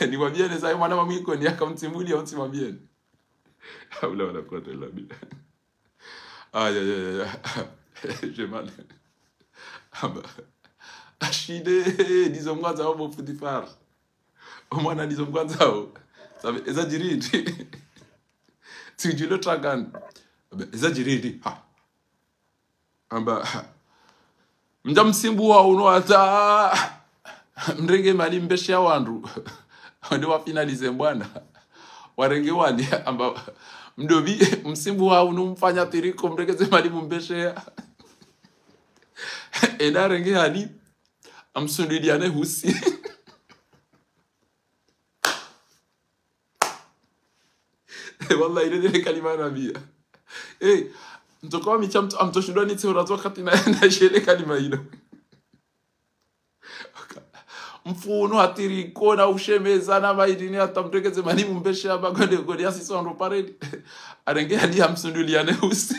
Ni mabiyeni, sa mwana mama Ikoni, akamtsimbuliya, tsi mabiyeni. Hawla wala quwwata illa billah. Aïe, aïe, aïe, aïe. J'ai mal. Amba. Ashide, ndizo mkwandzao bo Potifar. Omwana ndizo mkwandzao. Sabe, eza djiri ndi. Tsidjilo tsakan. Eza djiri ndi. Ha. Amba. Mdja msimbuha unu hata mrenge mali mbeshe ya wandru. Wende wa finaliser mbwana. Warenge wali, amba, mdopvi, msimbuha unu mfanya tiriko, mrenge ze mali mumbesheya. Enda arenge hali, amsunduliyane husi. Wallahi, ile, ile kalima nabiya. Eh, mtoko wa micha mtu, amtoshindwa nitse urazo wakati na, na shele kalima ilo. Mfunu hatiri kona ushemeza na maidini hata mtrekeze mali mumbeshe ya bagode gode ya six cents euros paredi. Arenge hali amsunduliyane husi.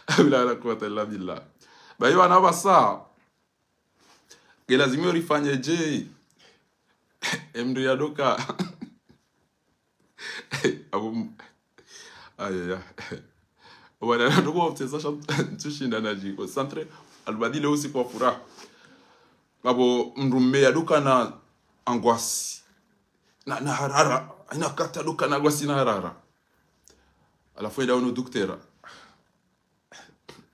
Hawla wala quwwata illa billah. Bayi wana basa. Nge lazima urifanye dje. Emndru yadoka. Abo m-, aïe, aïe, aïe. Wana ndugu wa utesa sha ntsushinda nadji concentré. Alibadile usiku wa furaha. Abo mndru mme yadoka na angoisse. Na, na harara. Haina wakati yadoka na angoisse na harara. Halafu enda ono doktera.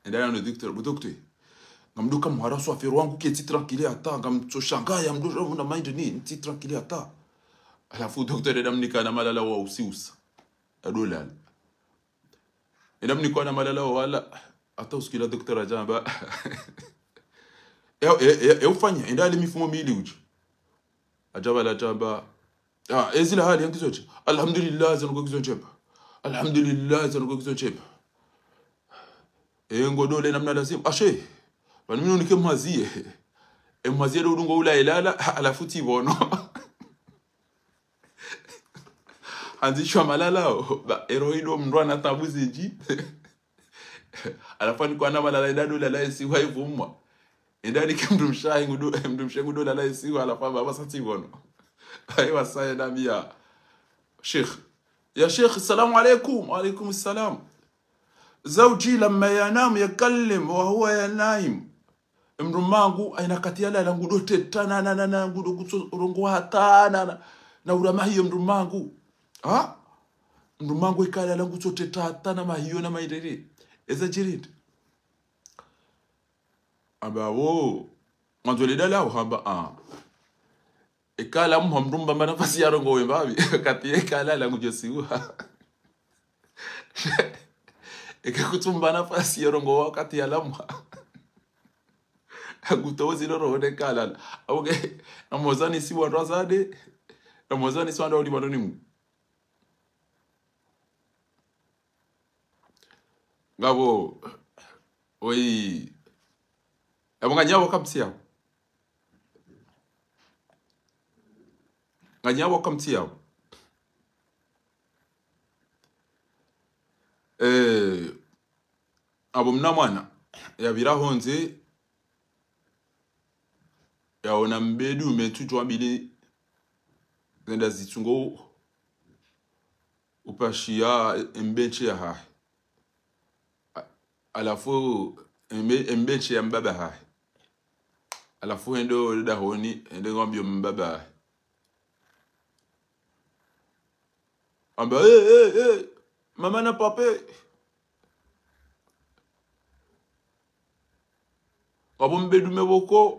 Enda ono doktera, bo doktera. Ngamdoka mhara swafi, roho yangu ketsi tranquille hata, ngamtsoshangaya mdo, na mind ni, ntsi tranquille hata. Halafu doktera enda mnika na malala wa usiusa. Adolala. Enda mnika na malala wa wala, hata usiku ula doktera hadja amba. E, e, e, e ufanya, enda hale mifumo mili udje. Hadja pvala hadja amba. Ah, ezila hali yangizo ndje. Alhamdulillah, zangu ngizo ndjema. Alhamdulillah, zangu ngizo ndjema. E, ngodole namna lazima. Ashe. Pvanu mi nunike mhaziye. E mhaziye ndo udungo ula elala, ha-, halafu tsi pvono. Handzishwa malala, o. Ba, ero ido mndru ana tabu zindji. Halafu anikwa na malala, enda ndo lala esiwa ivumwa. Enda nike mndru mshe ngudo, mndru mshe ngudo lala esiwa, halafu amba basa tsi pvono. Ayi wasa enda mbiya. Sheikh. Ya Sheikh, salamu alaikum. Wa alaikum salam. زوجي لما ينام يكلم وهو نائم. Mndru mangu, haina wakati yalala ngudo teta, na, na, na, na, ngudo kutso rongowa hata, na, na, na uramahiyo mndru mangu. Ha? Mndru mangu ekalala ngutso teta hata na mahiyo na mairere. Eza djiri ndi. Amba wo. Mwandzo le dala uhamba, ah. Ekala mha mndru mbamba nafasi ya rongowe mbapvi. Wakati ekalala ngudjo siwa. Eka kutsumba nafasi ya rongowa wakati yalala mha. Hakutozi loro hone kalala. Abuke, namwozani si wandru wazade. Namwozani si wandru wali wandru ni mu. Ngapvo, oyi. Abo nganyi apvo kamtsiyawo. Nganyi apvo kamtsiyawo. Eh, abo mna mwana. Yapvira hondze. Yaona mbedume ntsudjuwa mbili. Zenda zitsungo upashiya embenshe yahahe. A-, halafu embe-, embenshe ya mbaba hahe. Halafu hende dahoni, hende ngwambiyo mbaba hahe. Amba, eh, eh, eh, mama na pape. Ngapvo mbedume pvoko.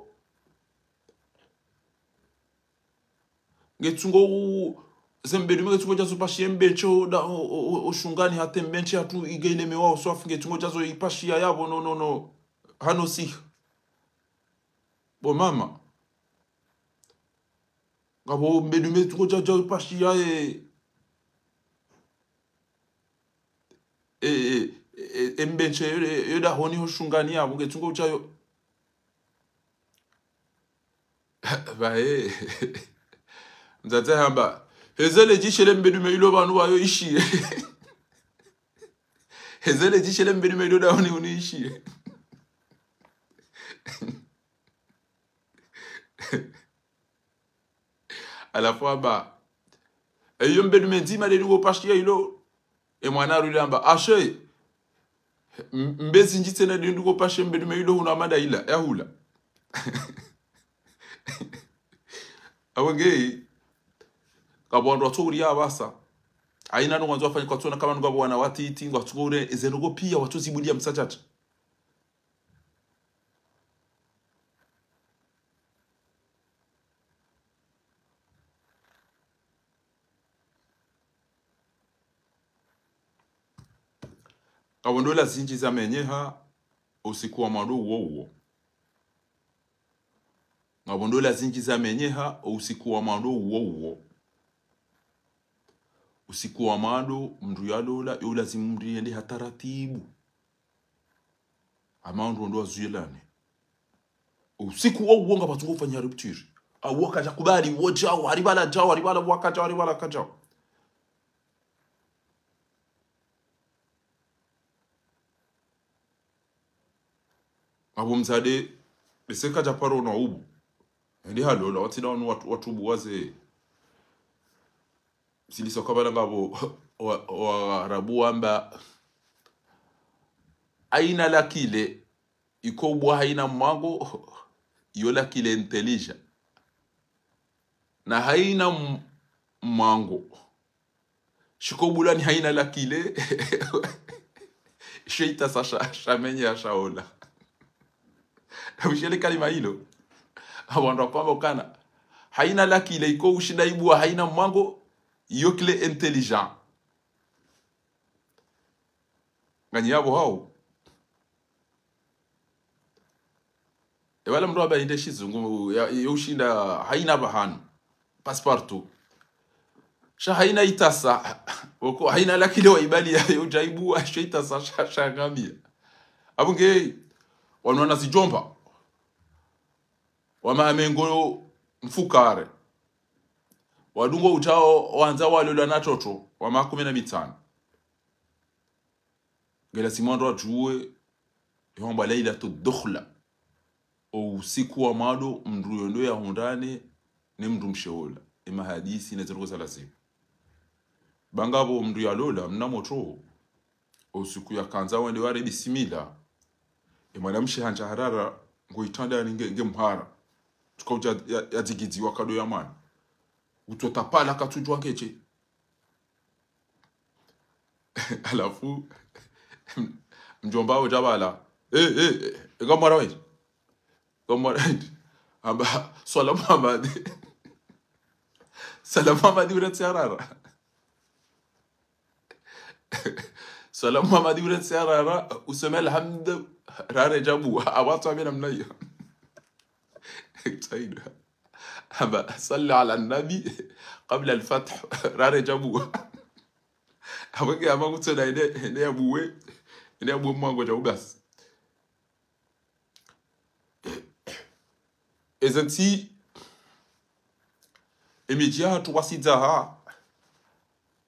Ngetsungo u-, ze mbedume ngetsungo djazo pashiya embenshe o da-, o, o, o, o shungani hata embenshe hatru iga ilemewa uswafu ngetsungo djazo ipashiya yapvo no, no, no. Hano siha. Bo mama. Ngapvo mbedume ngetsungo dja-, djazo ipashiya e. E, e, e, embenshe yo, yo dahoni ho shungani yapvo ngetsungo udjayo. Pvahe. Mdzadze hamba. Hezele djishe le mbedume ilo pvanu wayo ishiye. Hezele djishe le mbedume ilo dahoni hunu ishiye. Halafu amba. Eyo mbedume ndzima le ndrungo pashiya ilo. E mwana harudi hamba. Ashe. M-, mbezi ndji tsena le ndrungo pashiya mbedume ilo hunu amada ila. Yahula. Apvo nge. Ngapvo wandru watsohuriya apvasa. Haina ndrongoo wandzo wafanye kwatsona kama ngapvo wana watiti, ngwatsohuriya, eze ndrongoo piya watsozibuliya msachacha. Ngapvo ndola zindji zamenyeha, usiku wa mwando uwo uwo. Ngapvo ndola zindji zamenyeha, usiku wa mwando uwo uwo. Usiku wa mwando, mndru yalola, yo lazimu mndru yende ha taratibu. Hama wandru ndo wazuyelane. Usiku wa uwo ngapvatsungo ufanya rupture. Awo kadja kubali, wo djao, haripvala djao, haripvala waka djao, haripvala ka djao. Apvo mdzadze, bese kadja paro na ubu. Hende halola, watsina wanu watu, watubu waze. Msiliso kabala ngapvo, wa, Waarabu wamba, haina la clé, iko ubwa haina mwango, iyo la clé intelligent. Na haina m-, mwango. Shiko bulwa ni haina la clé. Sho itasa sha, shamenyeha shaola. Na ushele kalima ilo. Apvo wandru wakwamba ukana. Haina la clé iko ushinda ibwa haina mwango. Iyo clé intelligent. Nganyi yapvo hao. Epvala mndru amba inde shizungu, ya, ya ushinda haina pvahanu. Passe-partout. Sha haina itasa. Oko haina la clé wa ibali ya, ya udjaibu wa sho itasa sha, sha ngamia. Apvo nge, wanu wana zidjomba. Wa maha mengo mfukare. Wadungo udjao wandza walolwa na toto, wa maha kume na mitsanu. Nge lazimu wandru wadjuwe, yahambwa Lailatu Dukhla. O usiku wa mwando, mndru yendo yahundrane, ne mndru mshe ola. Ema hadisi, ne ziriko za lazimu. Ba ngapvo mndru yalola, mna motro. O usiku yakandza wende ware bisimila. E mwana mshe handza harara, ngo itrandani nge, nge mhara. Tsuka udja ya, ya dzigidziwa kado ya mwana. Utsotapala katsudjuwa ngeche. Halafu, mdjomba udja pvala. Eh, eh, eh, eka mwara wendi. Eka mwara wendi. Hamba, swala Muhammad. Swala Muhammad ure tsiarara. Swala Muhammad ure tsiarara, usome alhamdu, rare djabu. Awatsu amena mnayo. Tsaidu. Hamba, صل على النبي قبل الفتح. Rare djabu. Hamba ke hamba kutsona ende, ende ya buwe. Ende ya buwe mwango dja ubasi. Eze ntsi, emidji yahatru wasidzaha,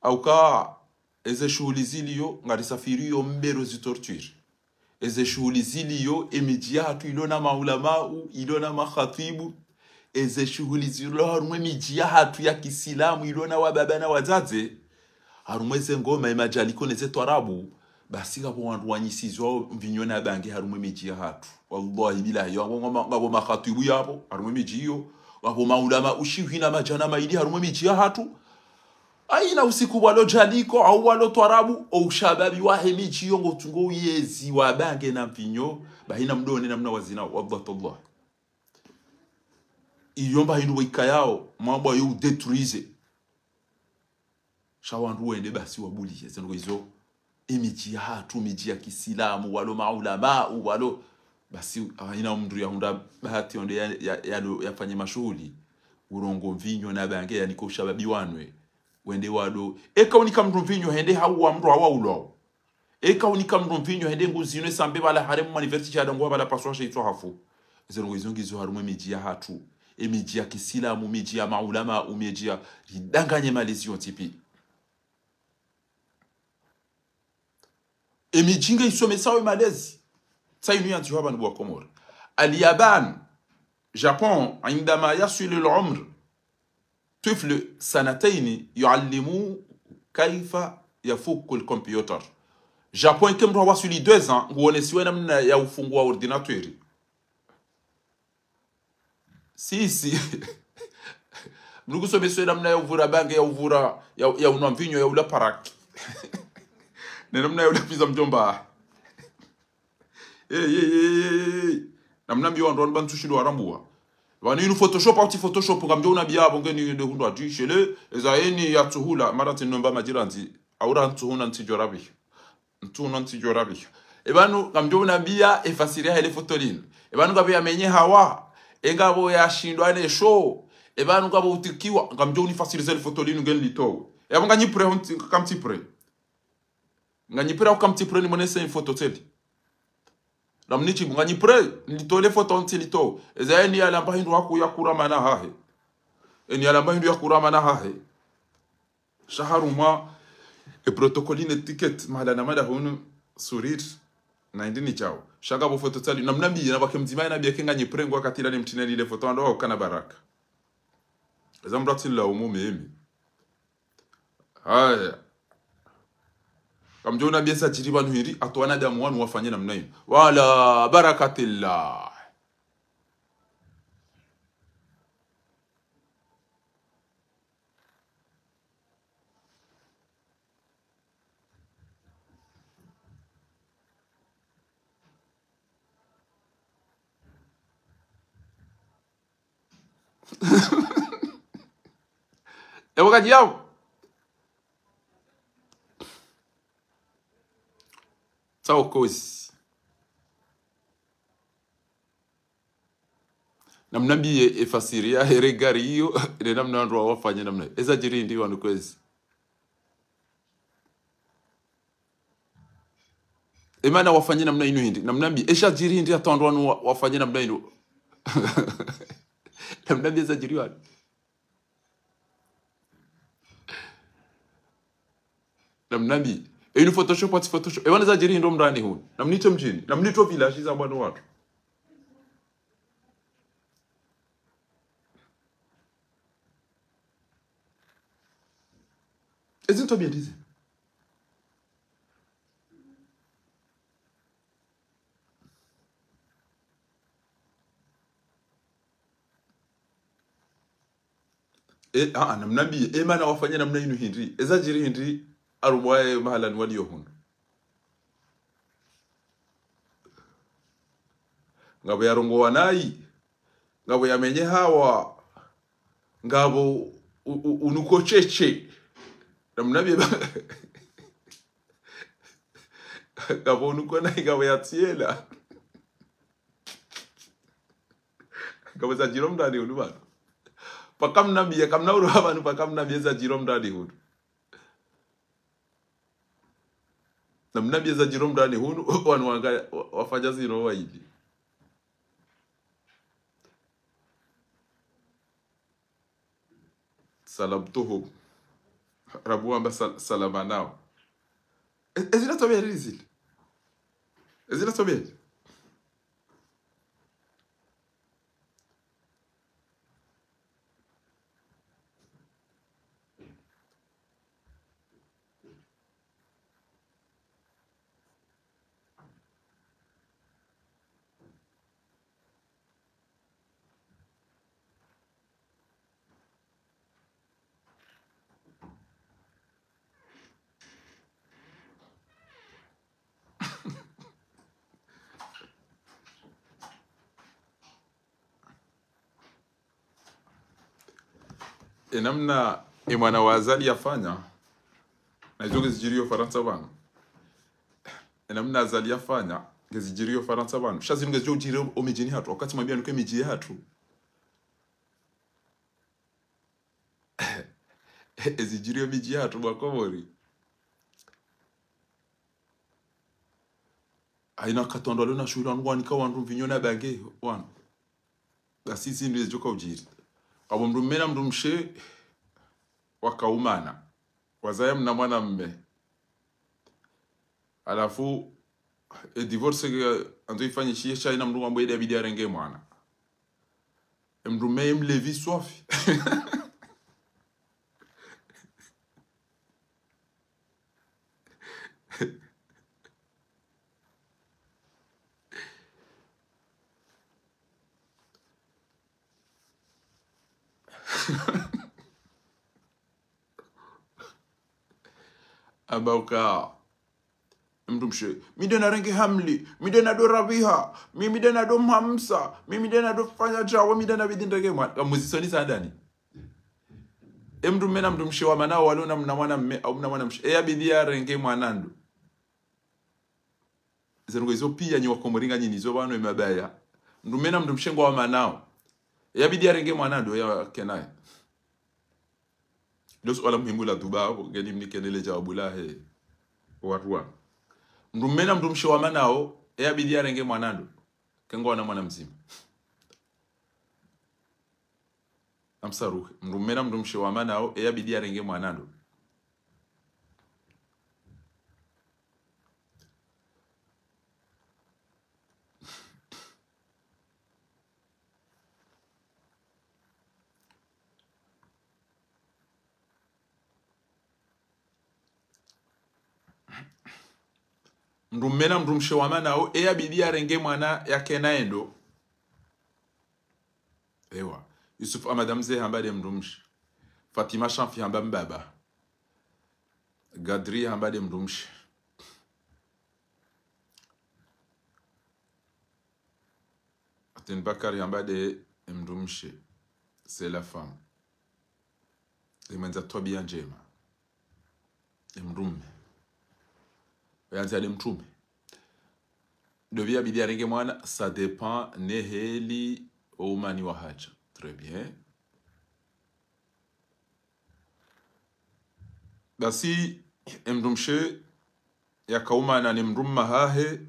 hauka eze shuhuli ziliyo, ngarisafiriyo mbepvo zi torture. Eze shuhuli ziliyo, emidji yahatru ilo na maulamau, ilo na makhatibu, eze shuhuli zilo harumwa emidji yahatru ya kisilamu, ilo na wababa na wadzadze, harumwa eze ngoma, emadjaliko neze twarabu, basi ngapvo wandru wanyisizwao mvinyo na bange harumwa emidji yahatru. Wallahi billahi, yo ngapvo, ngapvo makhatibu yapvo, harumwa emidji iyo, ngapvo maulamau shiwi na madjana mayili harumwa emidji yahatru. Haina usiku walo djaliko, au walo twarabu, o ushababi wahe midji iyo ngo tsungo uyezi wa bange na mvinyo, bahi namdone namna wazina, wallah tallah. Iyo mba hindru waikayao, mwambwa yo udétruise. Sha wandru wende basi wabuliye, zendro izo, emidji yahatru, midji ya kisilamu, walo maulamau, walo, basi, haina mndru yahundra bahati yonde ya, ya, ya, yafanye mashuhuli, urongo mvinyo na bange, yanike ushababi wanwe, wende walo. Eka unika mndru mvinyo, hende hauwa mndru hawa ulwao. Eka unika mndru mvinyo, hende nguzi inu esambe pvala harumwa université ya dangu pvala paswa she itswa hafu. Zendro izo ngizo harumwa emidji yahatru. Emidji ya kisilamu, midji ya maulamau, midji ya ridanganye malezi yontsi pi. Emidji nge isomesao emalezi. Tsa inu yandziho apvanu bo wa Komori. اليابان, Japon, عندما يصل العمر طفل سنتين يعلموه كيف يفك الكمبيوتر. Japon, ike mndru hawaswili deux ans, nguonesiwa namna ya ufungua ordinateur. Si, si. Mndru kusomeswa namna ya uvura bange, ya uvura, ya, ya unwa mvinyo, ya ula paraki. Ne namna ya ula pizza mdjomba. Eh, eh, eh, eh, eh. Namnambiye wandru wanu pvanu tsushilo warambua. Pvanu inu Photoshop, hau tsi Photoshop, ngamdjo unambiya apvo ngeni nde hundru ati, shele, eza eni ya tsuhula, mara tsi nomba madjirandzi, aura ntsuhuna ntsidjo rabiha. Ntsuhuna ntsidjo rabiha. E pvanu, ngamdjo unambiya, efasiri yahe le foto linu. E pvanu ngapvo yamenye hawa, e ngapvo yashindwa ne sho, e pvanu ngapvo utikiwa, ngamdjo unifasiriza le foto linu ngeni litowe. E apvo nganyi prêt, hau ntsi, kamtsi prêt. Nganyi prêt hau kamtsi prêt nimonese foto tseli. Namnidjibu, nganyi prêt, nilitowe le foto ntsi litowe. Eza eni yalamba hindru haku ya kura mana hahe. Eni yalamba hindru ya kura mana hahe. Sha harumwa, e protocole ne étiquette, mahala na mada hunu, sourire, na indi ni djao. Sha ngapvo foto tsali, namnambiye, na pvake mdzima, nambiye ke nganyi prêt, ngwa katila ni mtine lile foto, ando hau kana baraka. Eza mndru atsi nilaumu mimi. Haya. Kamdjo unambiye eza djiri pvanu hindri, hata wanadamu wanu wafanye namna inu. Wala barakatillah. E wakati yawo. Tsawo kozi. Namnambiye efasiri yahe regard iyo, ne namna wandru wafanye namna. Eza djiri hindri wanu kwezi. Emana wafanye namna inu hindri. Namnambiye, esha djiri hindri hata wandru wanu wa-, wafanye namna inu. Namnambiye eza djiri wanu. Namnambiye. Inu Photoshop, hau tsi Photoshop. Ewana eza djiri hindri mrani hunu. Namnitso mdjini. Namnitso village za bwana wandru. Ezi ntso bien ndizi. E, a, a, namnambiye, emana wafanye namna inu hindri. Eza djiri hindri, harumwa ye mahalani waliyo hunu. Ngapvo yarongowa nayi, ngapvo yamenye hawa, ngapvo u-, u-, unuko cheche. Namna bie ba-, ngapvo unuko nayi, ngapvo yatsiela. Ngapvo zadjiri omndani hunu pvanu. Paka mnambiye, kamna uro pvanu, paka mnambiye zadjiri omndani hunu. Namna bie zadjiri omndani hunu, wanu wanga, wa-, wafanya zinu wayili. Salamtuhum. Rabu wamba sal-, salama nawo. E-, ezina tobeli zile. Ezina tobeli. E namna e mwana wa Azali yafanya, na izo ngezidjiriyo Farantsa pvanu. E namna Azali yafanya, ngezidjiriyo Farantsa pvanu. Sha zinu ngezidjo udjiri o midjini hatru. Wakati mwambia nuke midji yahatru. Ezidjiriyo midji yahatru mwa Komori. Haina wakati wandru walio na shuhuli wanu wanika wandru mvinyo na bange wanu. Basi zindru zidjoka udjiri. Apvo mndru mme na mndru mshe wakaumana. Wazaya mna mwana mme. Halafu, e divorce ke andzo ifanyishihe sha ina mndru ngwambo yede yabidi yarenge mwana. E mndru mme ye mlevi swafi. Amba uka mndru mshe, mi nde narenge hamli, mi nde nado rabiha, mi, mi nde nado mhamsa, mi, mi nde nado fanya djawo, mi nde nabidi nrenge mwana. Kamuzisoni sa ndani. E mndru mme na mndru mshe wamana walo na mna mwana mme, au mna mwana mshe. E yabidi yarenge mwana ndo. Zendrongo izo pia nyi wakomori nganyi nizo pvanu emabaya. Mndru mme na mndru mshe ngwawamanao. E yabidi yarenge mwana ndo yakenaye. Ndo suala muhimu la duba, ngeni mnikene le djawabu lahe. Wandru wa. Mndru mme na mndru mshe wamanao, e yabidi yarenge mwana ndo. Ke ngwawana mwana mdzima. Namsaruhe. Mndru mme na mndru mshe wamanao, e yabidi yarenge mwana ndo. Mndru mme na mndru mshe wamanao, e yabidi yarenge mwana yakenaye ndo. Ewa. Yusuf Ahmad Hamze hamba nde mndru mshe. Fatima Shanfi hamba mbaba. Gadri hamba nde mndru mshe. Atin Bakari hamba nde mndru mshe. C'est la femme. Imwenza twabia ndjema. E mndru mme. Oyandzi ale mndru mme. Ndo pvia yabidi yarenge mwana, ça dépend ne heli oumani wahadja. Très bien. Basi, e mndru mshe yakaumana ne mndru mme hahe,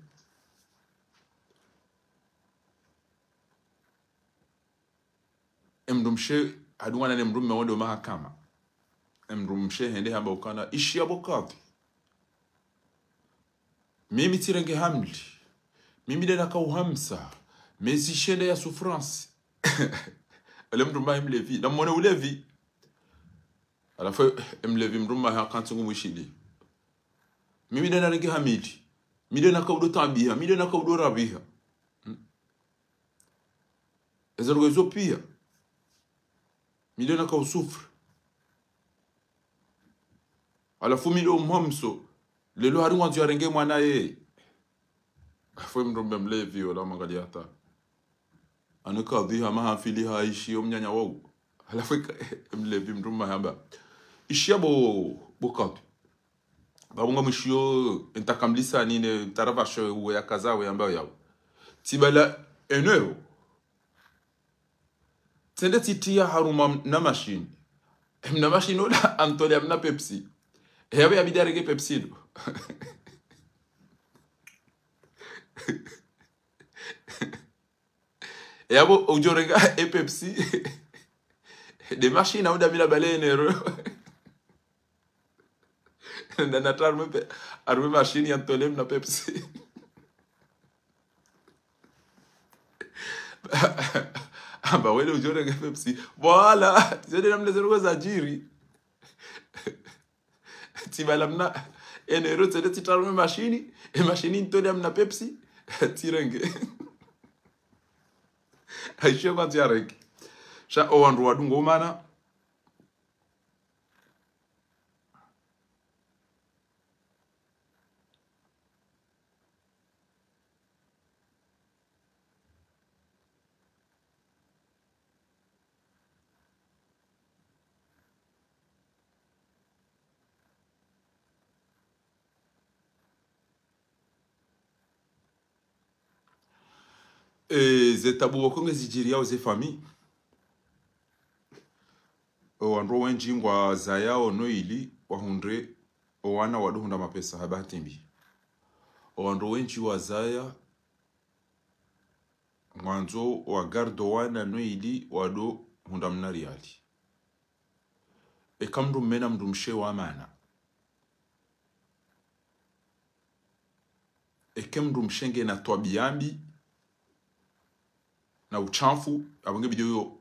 e mndru mshe hadungana ne mndru mme wende mahakama. E mndru mshe hende hamba ukana, ishi ya bo kadhi. Mimi tsirenge hamli. Mimi nde nakauhamsa. Mezi shende ya souffrance. Ele mndru mme ye mlevi. Namwone ulevi. Halafu, e mlevi mndru mme hakantsi ngu mwishili. Mimi nde narenge hamli. Mi nde nakaudo tabiha. Mi nde nakaudo rabiha. Hmm. Ezendrongo izo pia. Mi nde nakausouffre. Halafu mi ndo mhamso. Leo hari ngwandzo yarenge mwana ye. Afwe mdrume mlevi ola mwangalia hata. Ano kadhi hama hamfili haishi yo mnyanya wau. Halafu ika-, mlevi mdrume hamba. Ishia bo, bo kadhi. Babu nga mwishiyo ntakamlisa nine ntaravasho uwe ya kaza we amba yao. Tsibala un euro. Tsende tsitia harumwa mna machine. Mna machine ola antole mna Pepsi. Yapvo yabidi yarenge Pepsi ndo. Yapvo udjorenga e Pepsi. Nde machine auda mila bale un euro. Nda natra harumwa pe-, harumwa machine yantole mna Pepsi. Amba wende udjorenga Pepsi. Voilà. Zende namna zero zadjiri. Tsibala mna un euro tsende tsitra harumwa machine. E machine intole mna Pepsi. Tsirenge. Haishiyo ngwandzo yarenge. Sha owandru wadungo mana. E, ze tabu wako ngezidjiriao ze famille. Owandru wendji ngwazayao no ili wahundre owana wadohundra mapesa ha bahati mbi. Owandru wendji wazaya ngwandzo wagarde owana no ili wadohundra mna riali. Eka mdrume na mdrumshe wa mana. Eke mdrumshe ngena twabia mbi na ushamfu, apvo ngebidi yo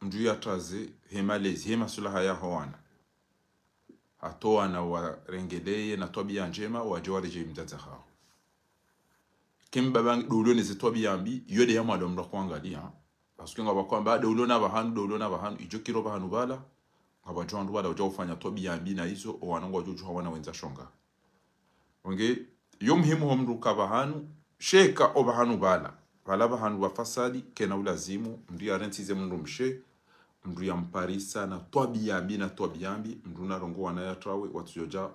mdru yatraze he malezi, he masulaha yaho wana. Hata owana warengeleye na twabia ndjema, wadje waredjei mdzadze hawo. Eke mbaba ndo ulo neze twabia mbi, yo nde ya mwalo mdru kuangalia. Parce que ngapvo kwamba nde ulo na pvahanu, nde ulo na pvahanu, idjo kiro pvahanu pvala, ngapvo wadjo wandru pvala udja ufanya twabia mbi na izo, owana ngwadjo djuha wana wendza shonga. Onge, yo muhimu ho mdru ka pvahanu, sha eka opvahanu pvala. Pvala pvahanu pva fasadi, kena ulazimu, mdru yarentsize mdrumshe, mdru yamparisa na twabia mbi na twabia mbi, mdru narongoe wana yatrawe, watsudjo dja,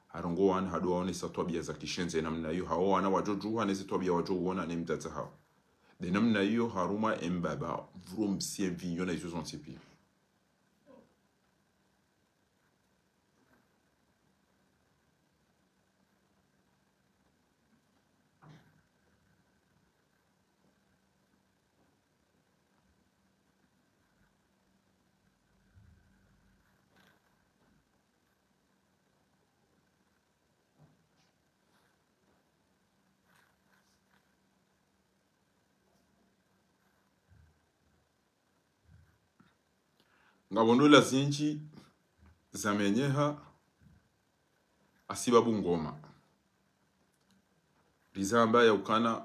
harongoe wana hado waonesa twabia za kishenzi namna iyo, hao wana wadjo djuha neze twabia wadjo uona ne mdzadze hawo. Nde namna iyo harumwa embaba, vrum, sie mvinyo na izo zontsi pia. Ngapvo ndola zindji zamenyeha hasibabu ngoma. Rizamba ya ukana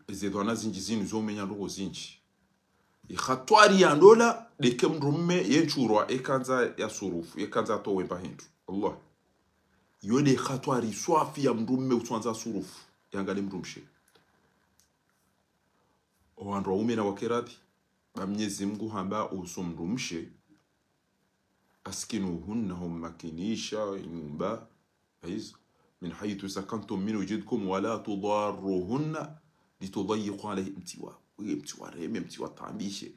eze dhwana zindji zinu zo umenya ndrongoo zindji. Ikhatwari ya ndola ndeke mdrume yentsurwa ekandza ya surufu, ekandza towe mba hindru. Allah. Yo nde khatwari swafi ya mdrume utswandza surufu, yangalie mdrumshe. Owandru waume na wake radhi, ba Mnyezi Mngu hamba uhusu mdrumshe, أسكنوهن, hummakinisha nyumba, haizo, من حيث سكنتم من وجدكم ولا تضاروهن لتضيقوا عليهن, mtsiwa, mtsiwareme, mtsiwataabishe.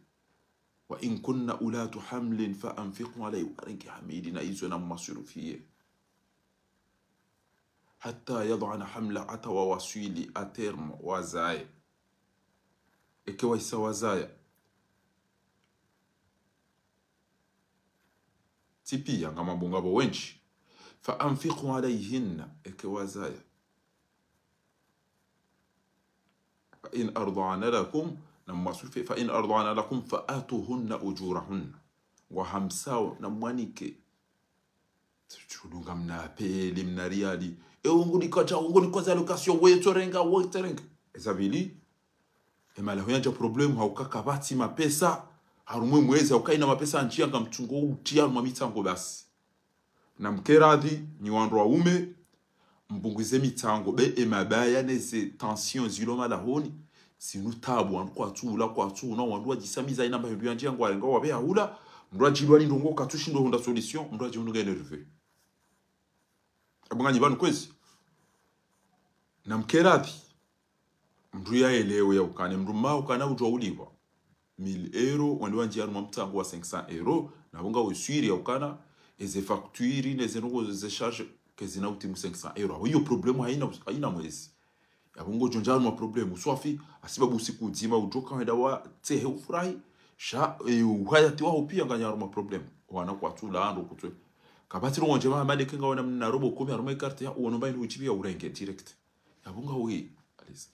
وإن كن أولات حمل فأنفقوا عليهن, warenge hamili na izo na mmaswirufiye. حتى يضعن حملهن, hata wawaswili à terme, wazaye. Eke wahisa wazaya. Tsi pia ngamwambo ngapvo wendji. فأنفقوا عليهن, eke wazaya. فإن أرضعن لكم, na mmaswirufiye, فإن أرضعن لكم فآتوهن أجورهن. Ngwahamsao na mwanike. Tsi udunga mna peli, mna riali. E, ungu nikocha, ungu nikoza location, wetsorenga, wetsorenga. Eza pvili, emalaho yandza problème, hauka kapvatsi mapesa, harumwa emwezi, hauka ina mapesa ndjia ngamtsungo utia harumwa mitsango basi. Namkeradhi, nyi wandru waume, mpvunguze mitsango, be emabaya neze tension zilo malahoni, zinu tabu, wandru kwatsula, kwatsuna, wandru wadjisamiza ina mba hindru yandji yangwa, yangwa wabe hahula, mndru adjilwa ni ndrongo katsushindo hundra solution, mndru adjihundru nge énervé. Abo nganyi pvanu kwezi. Namkeradhi. Mndru yaelewe ya ukana, mndru mma ukana udjwa ulipvwa mille euros, wandru wandji harumwa mtsango wa cinq cents euros, na pvo ngawe sûr ya ukana, eze facture, neze ndrongo ze charge, kezina utimu cinq cents euros. Apvo iyo problème haina, haina mwezi. Yapvo ngodjo ndja harumwa problème, uswafi, hasibabu usiku udzima, udjoka wenda watsehe ufurahi, sha, e, uhayati waho pia nganya harumwa problème. Wana kwatsula, ndo kutswe. Kapvatsi ndrongo ndjema hama ndeke ngawe na mna robo kumi harumwa e carte ya, uono mba inu uchibi ya urenge direct. Yapvo ngawe, Alice.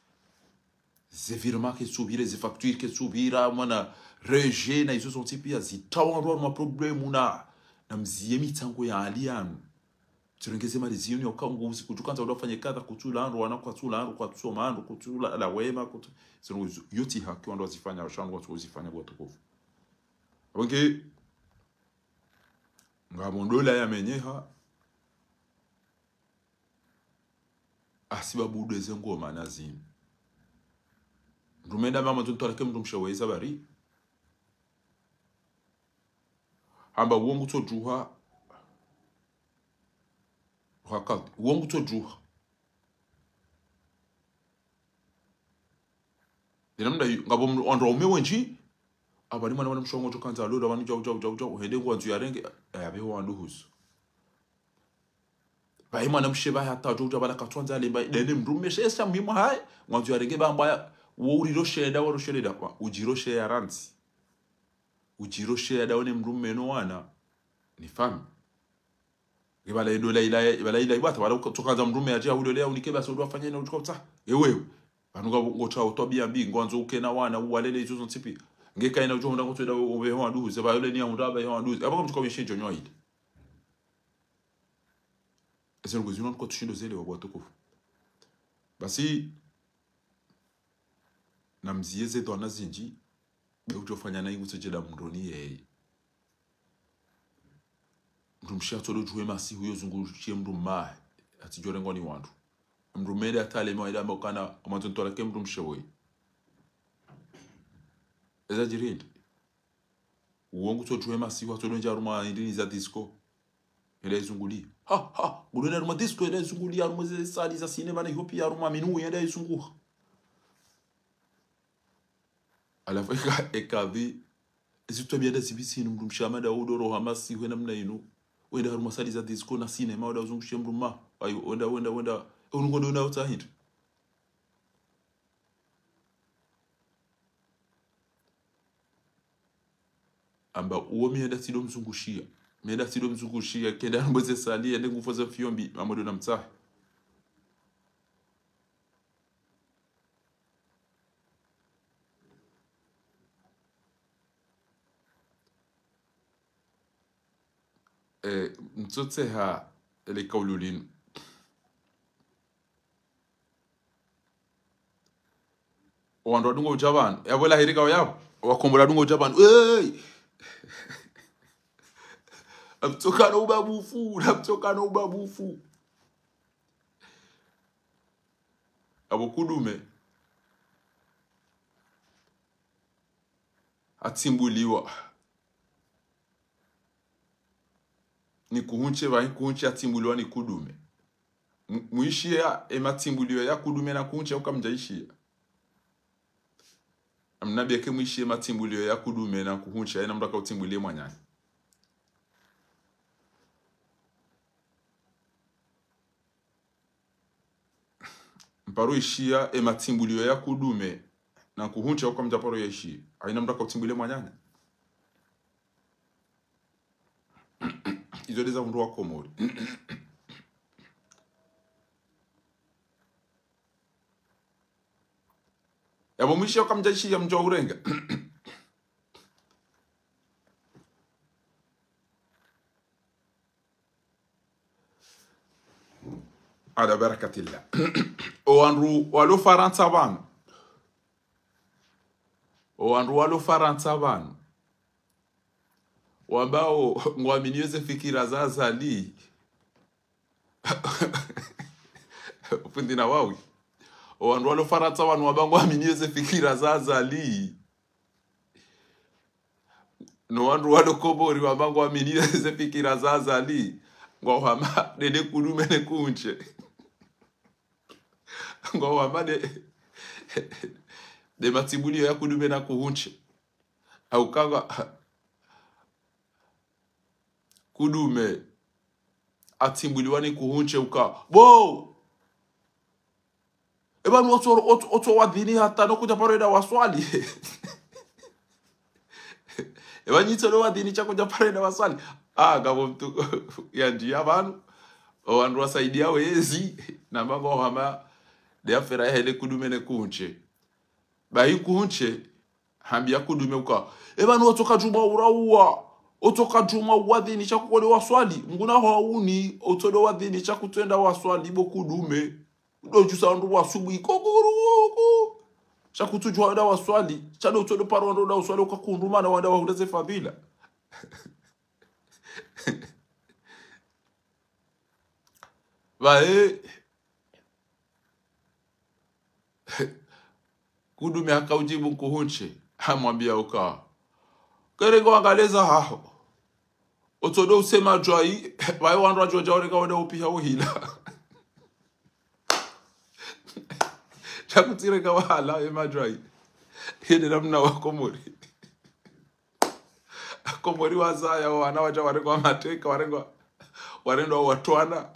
Ze virement ketsupvira, ze facture ketsupvira, mwana rejet na izo zontsi pia zitawa wandru harumwa problème na, namziye mitsango ya hali yanu. Tsirengeze mali zinu ya uka nguzi, kutsu kandza wandru wafanye kadha, kutsula wandru, wana kwatsula wandru, kwatsoma wandru, kutsula la wema, kutsu, zinu zo, yo tsi haki wandru wazifanya, washa wandru watsuzifanya bo watukufu. Apvo nge, ngapvo ndola yamenyeha, hasibabu ndeze ngoma na zinu. Mndru menda mama tsu ntwalake mndru mshe weza bari. Hamba uwo ngutsodjuha. Hakati, uwo ngutsodjuha. Ina mnda yu, ngapvo mndru, wandru waume wendji. Apvani mwana mwana mshe wangu tsu kandza lola, wanu djau, djau, djau, djau, hende ngwandzo yarenge, ayabe ho wandru huzu. Pvahe mwana mshe pvahe hata udjo udja pvala katswandza alemba, dene mndru mme she esha muhimu hahe, ngwandzo yarenge pvamba ya, wo uriroshe ya dawa, roshe le dawa, udjiroshe ya randzi. Udjiroshe ya dawa ne mndru mme no wana, ni fami. Nge pvala ido la ila, pvala ila ibata, pvala uka-, tsu kandza mndru mme adje ahulole ya unike basi udjo wafanya ina udjo kautsa. Ewe, pvanu nga, ngotsaho twabiya mbi, ngwandzo uke na wana, uwalele izo zontsi pia. Nge kaina udjo hundra ngotso eda obe ho wandru huze, pva yole ni ya hundra pva ho wandru huze. Apvo kamtsuka weshe ndjo nyo ile. Eze ndrongo zinu nko tsushindo zelewa bo watukufu. Basi, namziye ze ndrwana zindji, be udjo fanya na ingu tsedjeda mndroni yeye. Mndru mshe atsodo djuhe masihu yo zungushiye mndru mmahe, atsidjo rengwa ni wandru. Mndru mme nde atale mwa ida amba ukana, amwandzo ntwalake mndru mshe woyi. Eza djiri ndi. Uwo ngutsodjuhe masihu, atsodo ndja harumwa indrini za disco. Yenda izunguli. Ha, ha, ngudo yenda harumwa disco, yenda izunguli, harumwa ze salle za cinéma, na iho pia harumwa minuit, yenda izunguha. Halafu eka, ekapvi, ezi twabiya nda zipvi zinu, mndru mshe hama nda udoro ha masihu namna inu, wenda harumwa salle za disco na cinéma, wenda uzungushe mndru mma. Ayo, wenda, wenda, wenda, unu ngodo wenda utsaha hindri. Amba uwo mi yenda tsido mzungushiya. Mi yenda tsido mzungushiya, kenda harumwa ze salle, yende ngufo za fiyo mbi, amwado namtsahe. Eh, mtsotseha ele kaulu linu. Owandru wadunga udja pvanu. Yapvo la hirika yapvo. Wakombola wadunga udja pvanu. Hey! Namtsoka no ubabufu, namtsoka no ubabufu. Apvo kudume. Atsimbuliwa. Ni kuhuntshe, pvahe kuhuntshe atsimbuliwa ni kudume. Mu-, mwishiya ematsimbulio ya kudume na kuhuntshe uka mdjaishiya. Amnambie ke mwishiya ematsimbulio ya kudume na kuhuntshe, haina mndru aka utsimbulie mwananya. Mparo ishiya ematsimbulio ya kudume na kuhuntshe uka mdja paro yaishiya. Haina mndru aka utsimbulie mwananya. Izo ndeza mndru wa Komori. Yapvo mwishiya uka mdjaishiya mdjo urenga. Ala barakatillah. Owandru walo Farantsa pvanu. Owandru walo Farantsa pvanu. Wambao ngwaminio ze fikira za Azali. Fundi Nawawi. O wandru walo Farantsa wanu wamba ngwaminio ze fikira za Azali. No wandru walo Komori wamba ngwaminio ze fikira za Azali. Ngwahama nde kudume ne kuhuntshe. Ngwahama nde, nde matsimbulio ya kudume na kuhuntshe. Hauka nga kudume atsimbuliwa ni kuhuntshe uka. Bo! Eba nu otso, otso, otso wadhini hata no kudja paro enda waswali. Eba nyi tso ndo wadhini sha kudja paro enda waswali. Ah, ngapvo mtru yandjiya pvanu. O wandru wasaidia wezi. Namba ngwahama nde affaire yahe le kudume ne kuhuntshe. Bahi kuhuntshe, hambia kudume uka. Eba nu otsoka djumwa urauwa. Otsoka djumwa uwadhini sha kukode waswali. Nguna hwauni, otso ndo wadhini sha kutso enda waswali bo kudume. Ndo djusa wandru wa asubuhi. Kukuruku. Sha kutsu djuwa enda waswali. Sha ndo otso ndo paro wandru enda waswali uka kundru mana wandru wahundra ze fadhila. Pvahe. Kudume haka udjibu nkuhuntshe, hamwambia uka. Kerenge wangaliye za haho. Otso ndo usema djwayi, pvahe wandru wadjo dja warenge wende upiha uhila. Sha kutsi renga wahala ye madjwayi. Yende namna wa Komori. Komori wazaya wana wadja warengwa mateka, warengwa, warengwa watwana.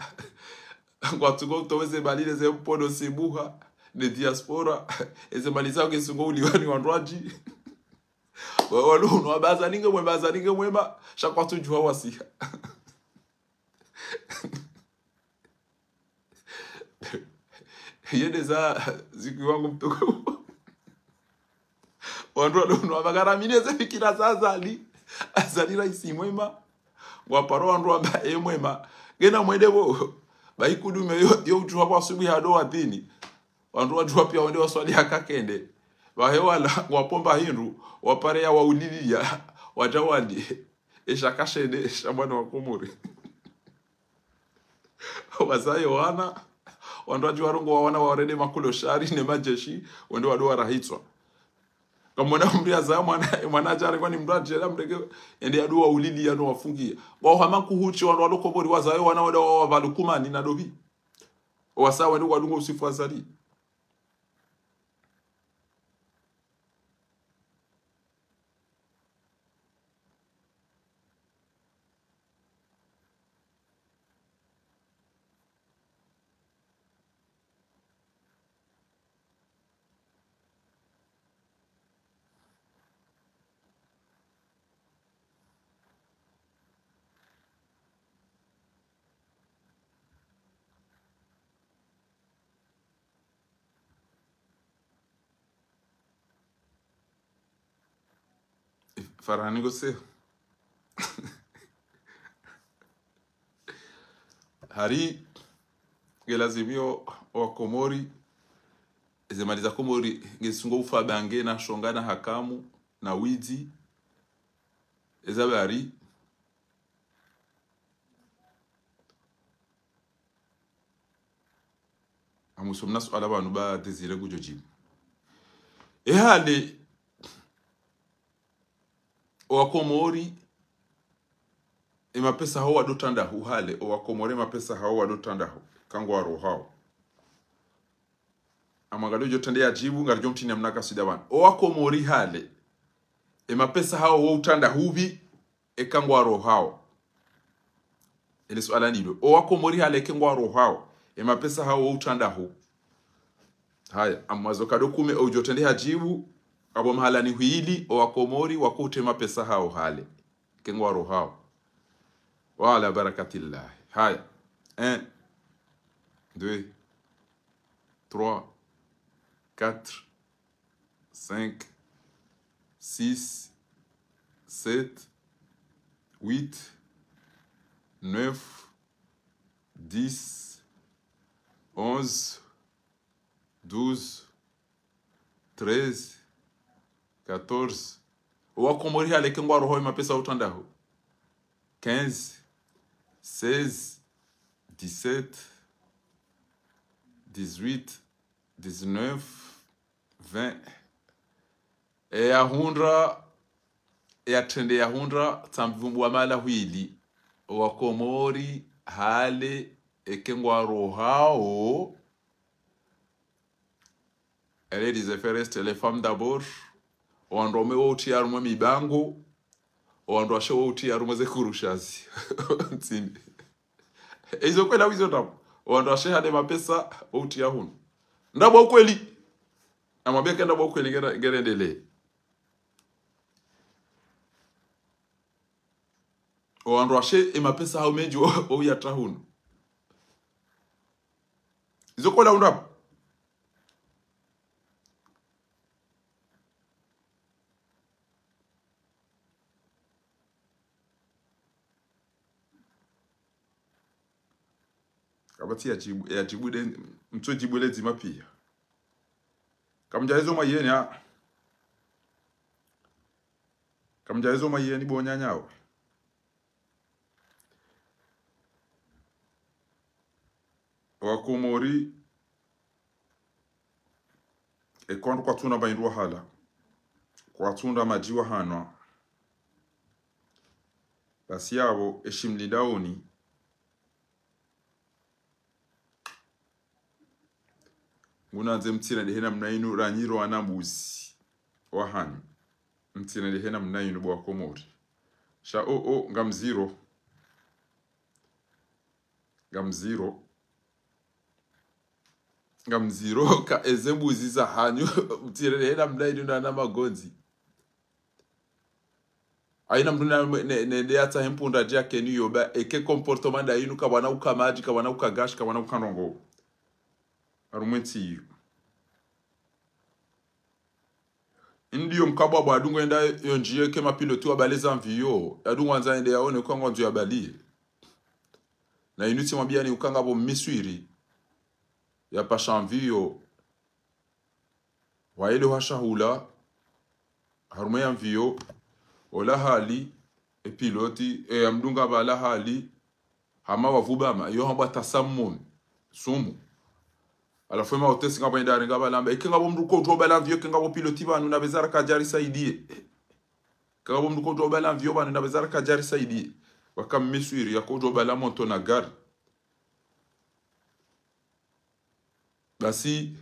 Ngwatsungo utowa ze mali ne ze mpono sibuha, ne diaspora, eze mali zawo ngezisungo uliwa ni wandru wadji. Wa-, walo unu wamba Azali nge mwema, Azali nge mwema, sha kwatsudjuwa wasiha. Yende za zikwi wangu mtoko. Wandru walo unu wamba ngaramini eze fikira za Azali. Azali raisi mwema. Ngwaparo wandru wamba e mwema. Ngena mwende bo. Bahi kudume yo, yo udjuha kwa asubuhi hado wadhini. Wandru wadjuha pia wende waswali haka kende. Pvahe wala ngwapomba hindru. Wapare ya waulilia. Wadja wali. Esha kashende, esha mwana wa Komori. Wazaye wana, wandru wadji warongowa wana warende makulo shari ne majeshi, wende wado warahitswa. Kamwona mndru yazaya mwana, mwana adja arengwa ni mndru adjela mrenge, ende yado waulilia no wafungia. Wahama nkuhuntshe wandru walo Komori wazaye wana wende wawapvalukumani na dobi. Wasa wende wadungo usifu Azali. Farhani ngose. Hari, nge lazimio wa Komori, eze mali za Komori, ngezisungo ufa bange na shonga na hakamu, na widzi, eza bari, Amuso mna suala pvanu ba Désiré ngudjo djibu. E hale, o Wakomori, e mapesa hawo wado tsandahu hale, o Wakomori e mapesa hawo wado tsandahu, eka ngwarohao. Amwangaliye udjo trende ya djibu, ngaridjo mtrini amna kasida pvanu. O Wakomori hale, e mapesa hawo wo utsandahu pvi, eka ngwarohao. Ele suala ndilo. O Wakomori hale eka ngwarohao. E mapesa hawo wo utsandahu. Haya, amwazo kado kume o udjo trende ha djibu, abo mahala ni hwili, o Wakomori wakute mapesa hawo hale. Eka ngwarohao. Wa ala barakatillah. Haya. Un, deux, trois, quatre, cinq, six, sept, huit, neuf, dix, onze, douze, treize, quatorze. O Wakomori hale eka ngwarohao e mapesa wo utsandahu. Quinze, seize, dix-sept, dix-huit, dix-neuf, vingt. E ya hundra, e ya trende ya hundra, tsamvumbu wa mala hwili. Wa Komori, hale, eke ngwarohao. Ladies first, les femmes d'abord. Wandru waume wo utriya harumwa mibango. Wandru washe wo utriya harumwa ze kurushazi. Ntsini. Izo kweli au izo ndrabo? Wandru washe hale mapesa wo utriya hunu. Ndrabo ukweli. Namwambia ke ndrabo ukweli ngere, ngere ndelee. Wandru washe e mapesa hao mendji wo, wo uyatra hunu. Izo kweli au ndrabo? Kapvatsi ya djibu, ya djibu de, mtso djibu le dzima pia. Kamdja hezo mwayeni, ha. Kamdja hezo mwayeni bo nyanyawe. Wa Komori, eka wandru kwatsuna mba indru wahala, kwatsuna madji wahanwa. Basi yapvo, eshi mlindaoni. Ngunandze mtsirendehe namna inu ranyiro wana mbuzi wahanyu. Mtsirendehe namna inu bo wa Komori. Sha o, o, ngamziro. Ngamziro. Ngamziro ka eze mbuzi zahanyu. Mtsirendehe namna inu na wana magondzi. Haina mndru na, ne, ne, nde yatsahe mpundra dja keni yoba, eke comportement nda inu, kapvwana uka madji, kapvwana uka gashi, kapvwana uka ndrongoo. Harumwa entsi iyo. Ndiyo mkabwabwa yadungo yenda yo ndjiya eke mapiloti wabale ze avion, yadungo yandza yende yaone uka ngwandzo yabaliye. Na inu tsimwambiyani uka ngapvo Mmiswiri yapasha avion. Waelewa shahula, harumwa ye avion, ola hali, e piloti, e, yamdunga pvala hali, hama wavubama, yo hambwa tasammum, sumu. Halafu ema hotesi ngapvo yenda yarenga pvala hamba, eke ngapvo mndru kaudjuwa ubala avion, eke ngapvo piloti pvanu, napve zara kadjari saidiye. Eke ngapvo mndru kaudjuwa ubala avion pvanu, napve zara kadjari saidiye. Waka Mmiswiri, yakaudjuwa ubala moto na gari. Basi,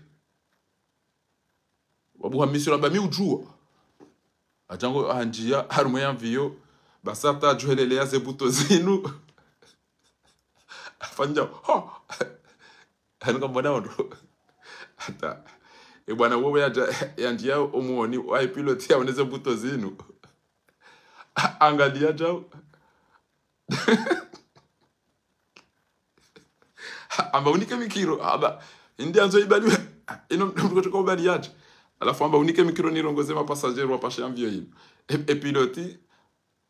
wabuha Mmiswiri hamba mi udjuwa. Hadjango handjiya, harumwa ye avion, basi hata hadjuheleleya ze buto zinu. Hafanya, ho! Hanuka mbona ondro. Hata, e bwana wowe yadja, yandjiya omwoni, waye piloti yaone ze buto zinu. Angaliya djau. Hamba unike mikiro, hamba, indi yandzo ibaliwe, inu mndru kotsoka ubali yadje. Halafu hamba unike mikiro nirongoze ma passagers wapashe avion inu. E, e piloti,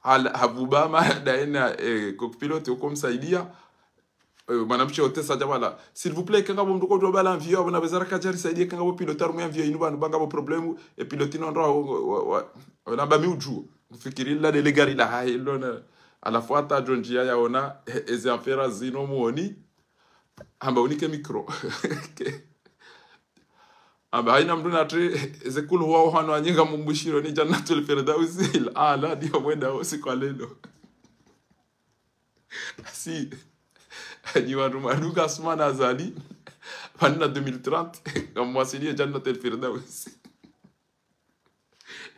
hal-, havubama, daena, e, copilote uko msaidia. E, mwanamshe hotesa dja pvala. S'il vous plaît, eke ngapvo mndru kaudjuwa ubala avion, apvo napve zara kadjari saidiye, eke ngapvo piloti harumwa ye avion inu pvanu, ba ngapvo problème, e piloti nondro, wa, wa, wa, namba mi udjuwa. Mfikiri la lele gari lahahe lona. Halafu hata hadjo ndjiya yaona, e, eze affaires zinu mwoni. Hamba unike mikro. Hamba haina mndru natre, eze kulu huwa uhanu anyinga mumbushiro ni Jannatul Firdausi, ala, ndiyo mwenda usiku wa lelo. Si, ni wandru maduka Assoumani Azali, pvanu na deux mille trente, ngamwasiliye Jannatul Firdausi.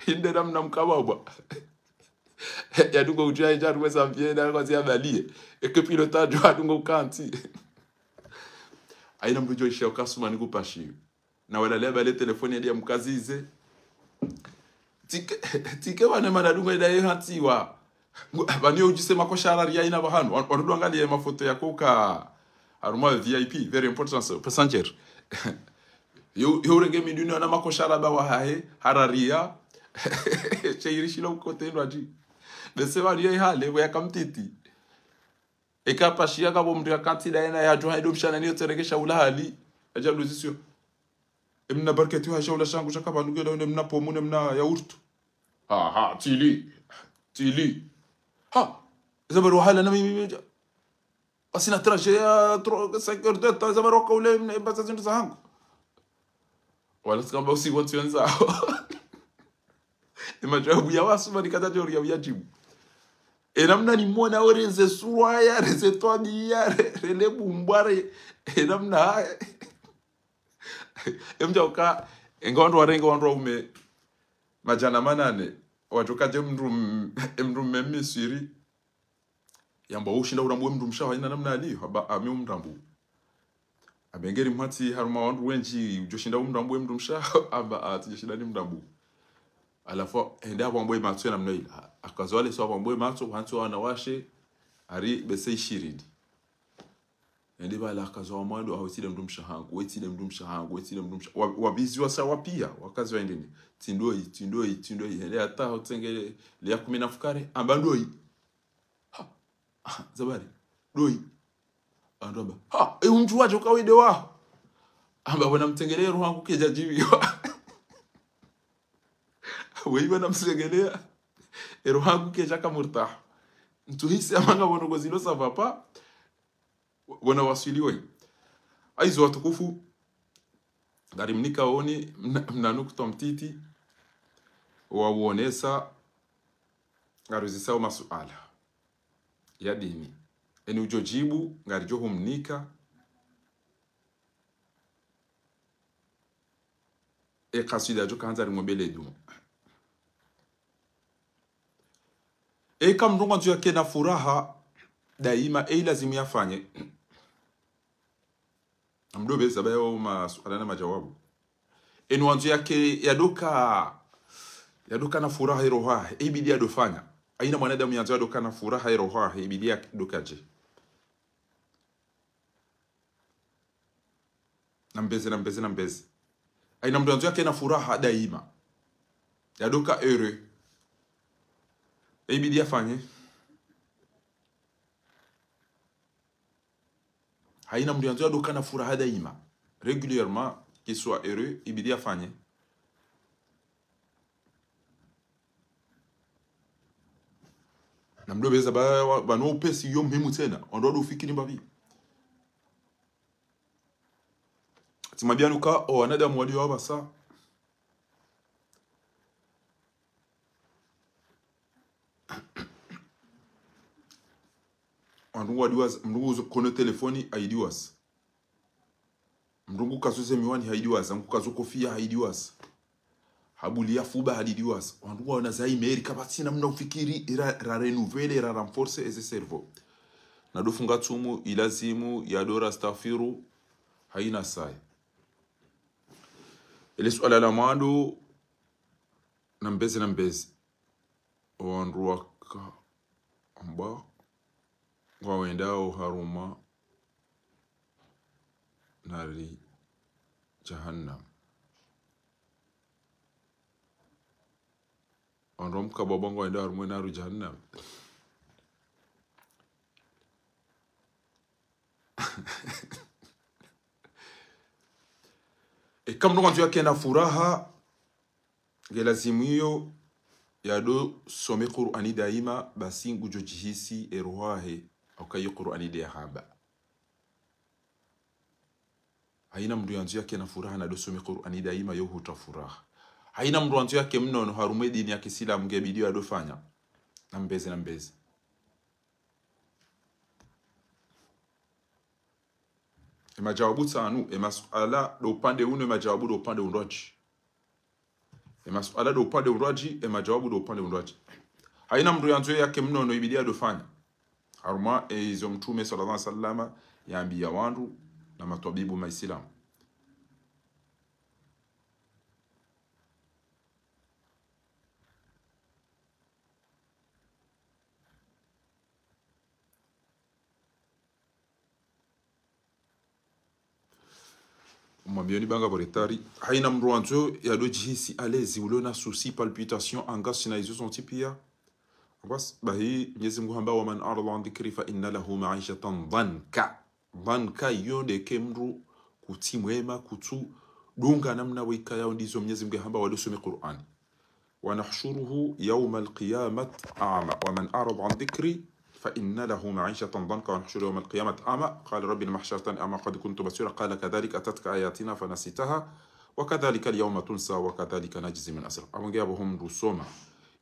Inde namna mkabwabwa. Yadungo udjuwa idja harumwa ze avion, na kwa ziyabaliye. Eke piloti hadjuwa hadungo ukantsi. Haina mndru djo ishiya uka Assoumani kupashiyo. Na wala le abale telefoni yadi yamkazize. Tike, tike wane mana dungo ida ye hantsiwa. Ngu-, pvanu yo udjise makosha harariya ina pvahanu. Wan-, wandru wangaliye mafoto yako uka harumwa V I P, very important, so, passenger. Yo, yo urenge mindru inu wana makosha haraba wahahe, harariya. Sheyiri shilo ukote ndo adji. Bese pvanu yo ihale, pvo yaka mtiti. Eka pashiya kapvo mndru yakantsi daena yadjo haido mshana niyo tserekesha ula hali. Yadja luzisiyo. Emna barketi wa hasha ula shangu shaka pvanu keda wende mna pomu ne mna yaourt. Ha, ha, tili. Tili. Ha, eza bari wahala na mimi, mimi, mimi. Asina trajet ya tro-, cinq heures de temps, za baroka ule mne, basa zindru zahangu. Wala tsikamba usiku ntsi wendzawo. Emajawabu ya wasuma nikata jori ya uyajibu. Enamna nimona oreze surwa ya, reze twabiya, re-, rele bumbwa, re-, enamna haya. Emdja uka, enga wandru warenge wandru waume madjana manane, wadjoka je mndru m-, emndru mme Misri, yamba ushinda urambuwe mndru mshe haina namna aliyo, hamba ami umrambu. Abengeri mwatsi harumwa wandru wendji, udjoshinda umrambuwe mndru mshe, hamba atsidjoshinda nimrambu. Halafu, hende hapvo ambuwe matso ya namna ila. Hakazo wale so hapvo ambuwe matso, hantsi wanawashe, hari bese ishirini. Hende pvala hakazo wa mwando, ah, wetsile mndru mshe hangu, wetsile mndru mshe hangu, wetsile mndru mshe. Wa-, wabizi wasa wapviya, wakazi wa indini. Tsi ndoyi, tsi ndoyi, tsi ndoyi. Hende hata utsengele, leya kume na fukare, hamba ndoyi. Ha, ha, zabari, ndoyi. Wandru hamba, ha, e undjuwa djo kawide waho. Hamba pvona mtsengelea eroho hangu kedja djibiwa. Weyi pvona mtsengelea eroho hangu kedja kamurtaha. Ntsuhisi hama nga pvono kozilo ça va pas. Pvona waswili weyi. Hayizo watukufu, ngarimnika woni, mna, mna nukutwa mtiti, wa uonesa, ngaruzisao masuala ya dini. Eni udjo djibu, ngaridjo humnika, e kaswida djo kahandza rimwambele dua. Eka mndru ngwandzo yake na furaha daima, e ilazimu yafanye. Namdo pveza pvaya o masuala na majawabu. Eni wandzo yake yadoka, yadoka na furaha eroho yahe, e ibidi yadofanya. Haina mwanadamu yandzo yadoka na furaha eroho yahe, e ibidi yadoka je. Nambeze, nambeze, nambeze. Haina mndru yandzo yake na furaha daima, yadoka heureux, e ibidi yafanye. Haina mndru yandzo yadoka na furaha daima, régulièrement, qu'il soit heureux, ibidi yafanye. Namdo pveza pva, pva, pvanu upesi yo muhimu tsena, wandru wado ufikiri mbapvi. Tsimwambia nuka, o wanadamu waliyo apvasa. Wandru wadiwaza, mndru nguzo kono telefoni, hayidiwaza. Mndru ngukazo ze miwani, hayidiwaza. Ngukazo kofiya, hayidiwaza. Habuli ya fuba, halidiwaza. Wandru ngwaona za imeri, kapvatsi namna ufikiri, ra, ra renouveler, ra renforcer eze cerveau. Nadofunga tsumu, ilazimu, yadora astaghfiru, haina saya. Ele suala la mwando, nambeze, nambeze. Wandru waka amba ngwawendao harumwa nari jahannam. Wandru wamkabwa amba ngwawendao harumwa nari jahannam. Eka mndru ngwandzo yake na furaha, nge lazimu iyo yado some Qur'ani daima, basi ngudjo djihisi eroho yahe, hauka iyo Qur'ani nde yahamba. Haina mndru yandzo yake na furaha nado some Qur'ani daima, yo hutra furaha. Haina mndru yandzo yake mnono harumwa e dini ya kisilamu, nge ibidi yadofanya. Nambeze, nambeze. E majawabu tsanu, e masuala ndo upande unu, e majawabu ndo upande undrwadji. E masuala ndo upande undrwadji, e majawabu ndo upande undrwadji. Haina mndru yandzo yake mnono ibidi yadofanya. Harumwa, e, izo Mtrume swallallahu alayhi wasallam yambiya wandru na matwabibu maisilamu. Mwambioni banga boretari. Haina mndru wandzo yado djihisi à l'aise, ulo na souci, palpitation, angoisse na izo zontsi pia. Angoisse, bahi, Mwenyezi Mungu hamba, ومن أعرض عن ذكري فإن له معيشة ضنكا. Banka iyo ndeke mndru kutsi mwema, kutsu dunga namna weka yao ndizo Mwenyezi Mungu hamba wado some Qur'ani. ونحشره يوم القيامة أعمى ومن أعرض عن ذكري فإن له معيشة ضنكا ونحشره يوم القيامة أعمى قال رب لم حشرتني أعمى وقد كنت بصيرا قال كذلك أتتك آياتنا فنسيتها وكذلك اليوم تنسى وكذلك نجزي من أسرف. Apvo nge apvo ho mndru usoma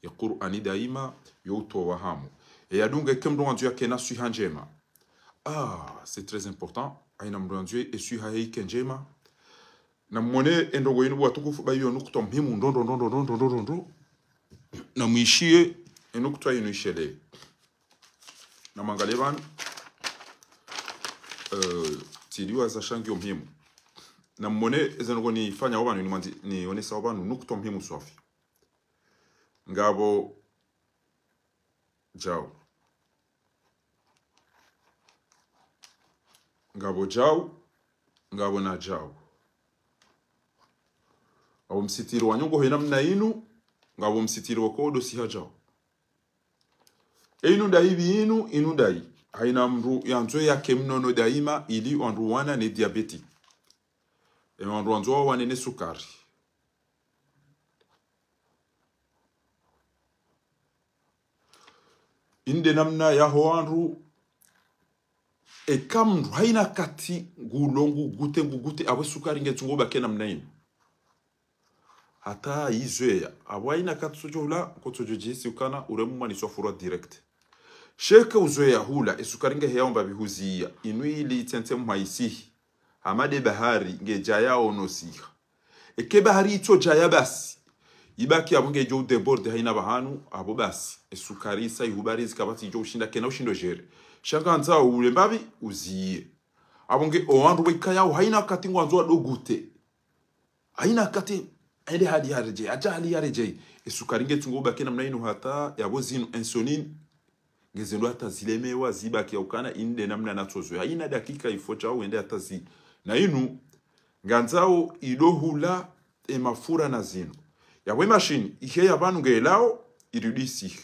ye Kur'ani daima yo utowa hamu. E yadunga ike mndru wandzo yakena swiha ndjema. Ah, c'est très important. Haina mndru wandzo ye swiha yahe ike ndjema. Na mwone e ndrongoo inu watukufu, ba iyo nukutwa muhimu ndo ndo ndo. Na mwishiye e nukutwa inu ishelee. Na mwangalie pvanu, eh, tiliwa za shangi yo muhimu. Na mwone eze ndrongoo nifanya opvanu, nimwandzi, nionesa opvanu nukutwa muhimu swafi. Ngapvo djau. Ngapvo djau, ngapvo na djau. Ngapvo msitiri wa nyongo he namna inu, ngapvo msitiri wa kodo siha djau. E inu ndayi pvi inu, inu ndayi. Haina mndru yandzo yake mnono daima ili wandru wana ne diabète. E wandru wandzo wawane ne sukari. Inde namna yaho wandru, eka mndru haina wakati ngulo ngugute, ngugute, apvo sukari nge tsungo bake namna inu. Hata izoweya, apvo haina wakati tsodjo hula, kotsodjo djihisi ukana, uremu mwaniswa furwa direct. Sha eka uzoweya hula, e sukari nge heya omba pvi huziya, inu ili itsentse mwa isihi. Hama nde bahari, nge djaya ono siha. Eke bahari itsodjaya basi. Ibaki apvo nge djo udéborde haina pvahanu, apvo basi. E sukari isa ihubari zika pvatsi djo ushinda kena ushindo gérer. Sha ngandzao ule mbapvi uziye. Apvo nge o wandru wekaya haina wakati ngwandzo wado gute. Haina wakati, ende hali yaredjei, hadja hali yaredjei. E sukari nge tsungo bake namna inu hata, yapvo zinu insuline. Ngeze ndo hata zilemewa zibaki ya ukana inde namna natsozo. Haina dakika ifo djau wende hata zi. Na inu, ngandzao ido hula e mafura na zinu. Yapvo e mashini, iheya pvanu nge lao, irudi isihi.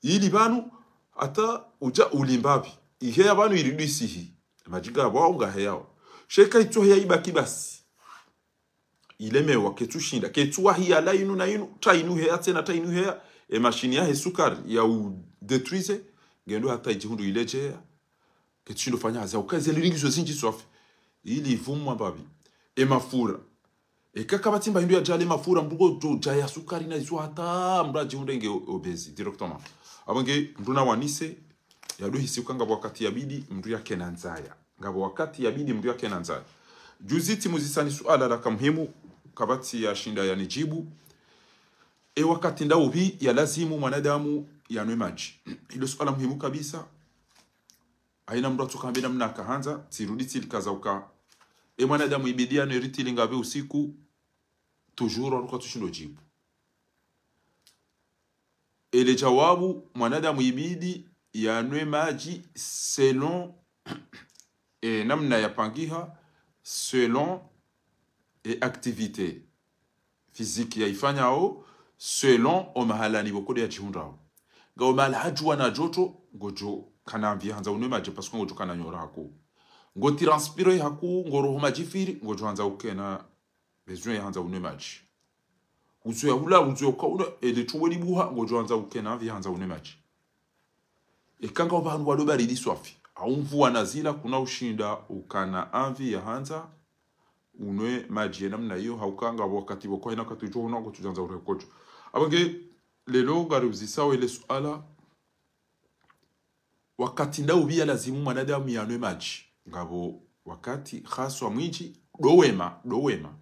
Ili pvanu, hata udja uli mbapvi. Iheya pvanu irudi isihi. Madji ngapvo au ngaheyao. Sha eka itsoheya ibaki basi. Ilemewa, ketsushinda, ketsuwahi yala inu na inu, ta inu heya tsena, ta inu heya, e mashini yahe sukari, ya udétruise, ngendo hata idjihundru iledjeya, ketsushindo fanya hazi, uka eze ndrongoo izo zindji swafi, ili ivumwa mbapvi, e mafura. Eka kapvatsi mba hindru yadjale mafura, mndru ngodjo djaya sukari na izo hata, mndru adjihundre nge obèse, directement. Apvo nge, mndru nawanise, yado hisi uka ngapvo wakati yabidi, mndru yakena ndzaya. Ngapvo wakati yabidi mndru yakena ndzaya. Juzi tsimuzisani suala laka muhimu, kapvatsi yashinda yanidjibu. E wakati ndaupvi yalazimu mwanadamu yanwe madji? Ilo suala muhimu kabisa. Haina mndru atsoka hambe namna akahandza, tsirudi tsilikaza uka. E mwanadamu ibidi yanwe litri lingapvi usiku, toujours waruka tsushindo djibu. Ele djawabu, mwanadamu ibidi yanwe madji selon, e, namna yapangiha, selon, e, activité physique yaifanyao, selon o mahala ni pvoko de yadjihundrao. Ngapvo mahala hadjuwa na djoto, ngodjo kana mvi handza unwe madji, parce que ngodjo kana nyora hakuu. Ngo transpire hakuu, ngo roho madji firi, ngodjo handza ukena besoin ya handza unwe madji. Uzoweya hula, uzoweya uka unwe, ele tuwe libuha, ngodjo handza ukena mvi handza unwe madji. Eka ngapvo pvanu wado baridi swafi, au mvua na zila kuna ushinda ukana mvi ya handza unwe madji ye namna iyo, hauka ngapvo wakati pvoko haina wakati udjo unwa ngotsudjo handza urekodjo. Apvo nge leo ngariuzisao ele suala, wakati ndaupvi yalazimu mwanadamu yanwe madji? Ngapvo wakati haswa mwindji, ndo wema, ndo wema.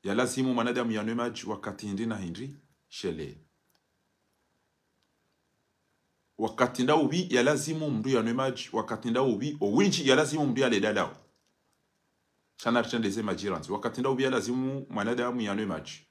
Yalazimu mwanadamu yanwe madji wakati hindri na hindri, shelee. Wakati ndaupvi yalazimu mndru yanwe madji, wakati ndaupvi, o windji yalazimu mndru yale dalao. Sha naritrendeze madji randzi. Wakati ndaupvi yalazimu mwanadamu yanwe madji?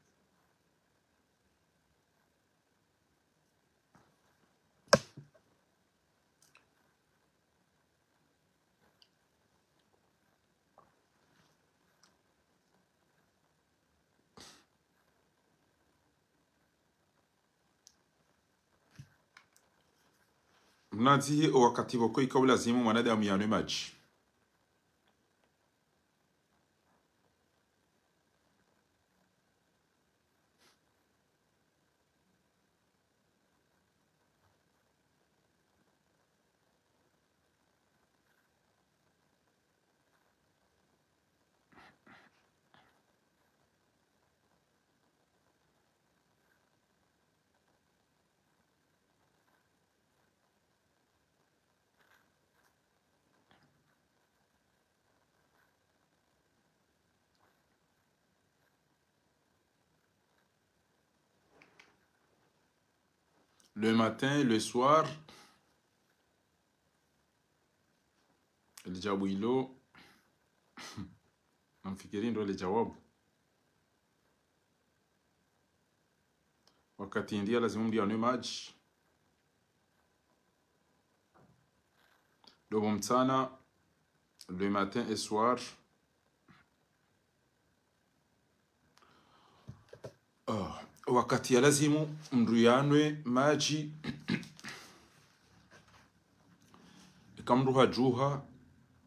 Mnandzihi o wakati pvoko ikao lazimu mwanadamu yanwe madji? Le matin, le soir. Lidjawabu ilo, namfikiri ndo lidjawabu. Wakati ndia lazimu mndru yanwe madji. Ndo pvo mtsana, le matin et soir. Ah, wakati ya lazimu mndru yanwe madji. Eka mndru hadjuha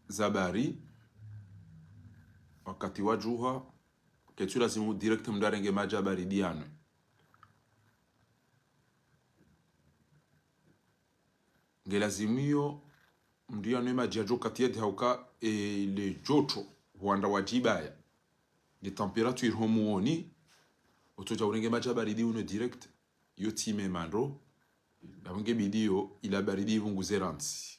za bari, wakati wadjuha, ketsu lazimu direct mndru yarenge madji ya baridi yanwe. Nge lazimu iyo mndru yanwe madji yadjo kati yadi hauka, e, le joto hwanda wadjibaya. Le température ho mwoni, otsodja urenge madji ya baridi unwe direct, iyo tsi mema ndro. Yapvo nge bidi iyo ila baridi ipvunguze rantsi.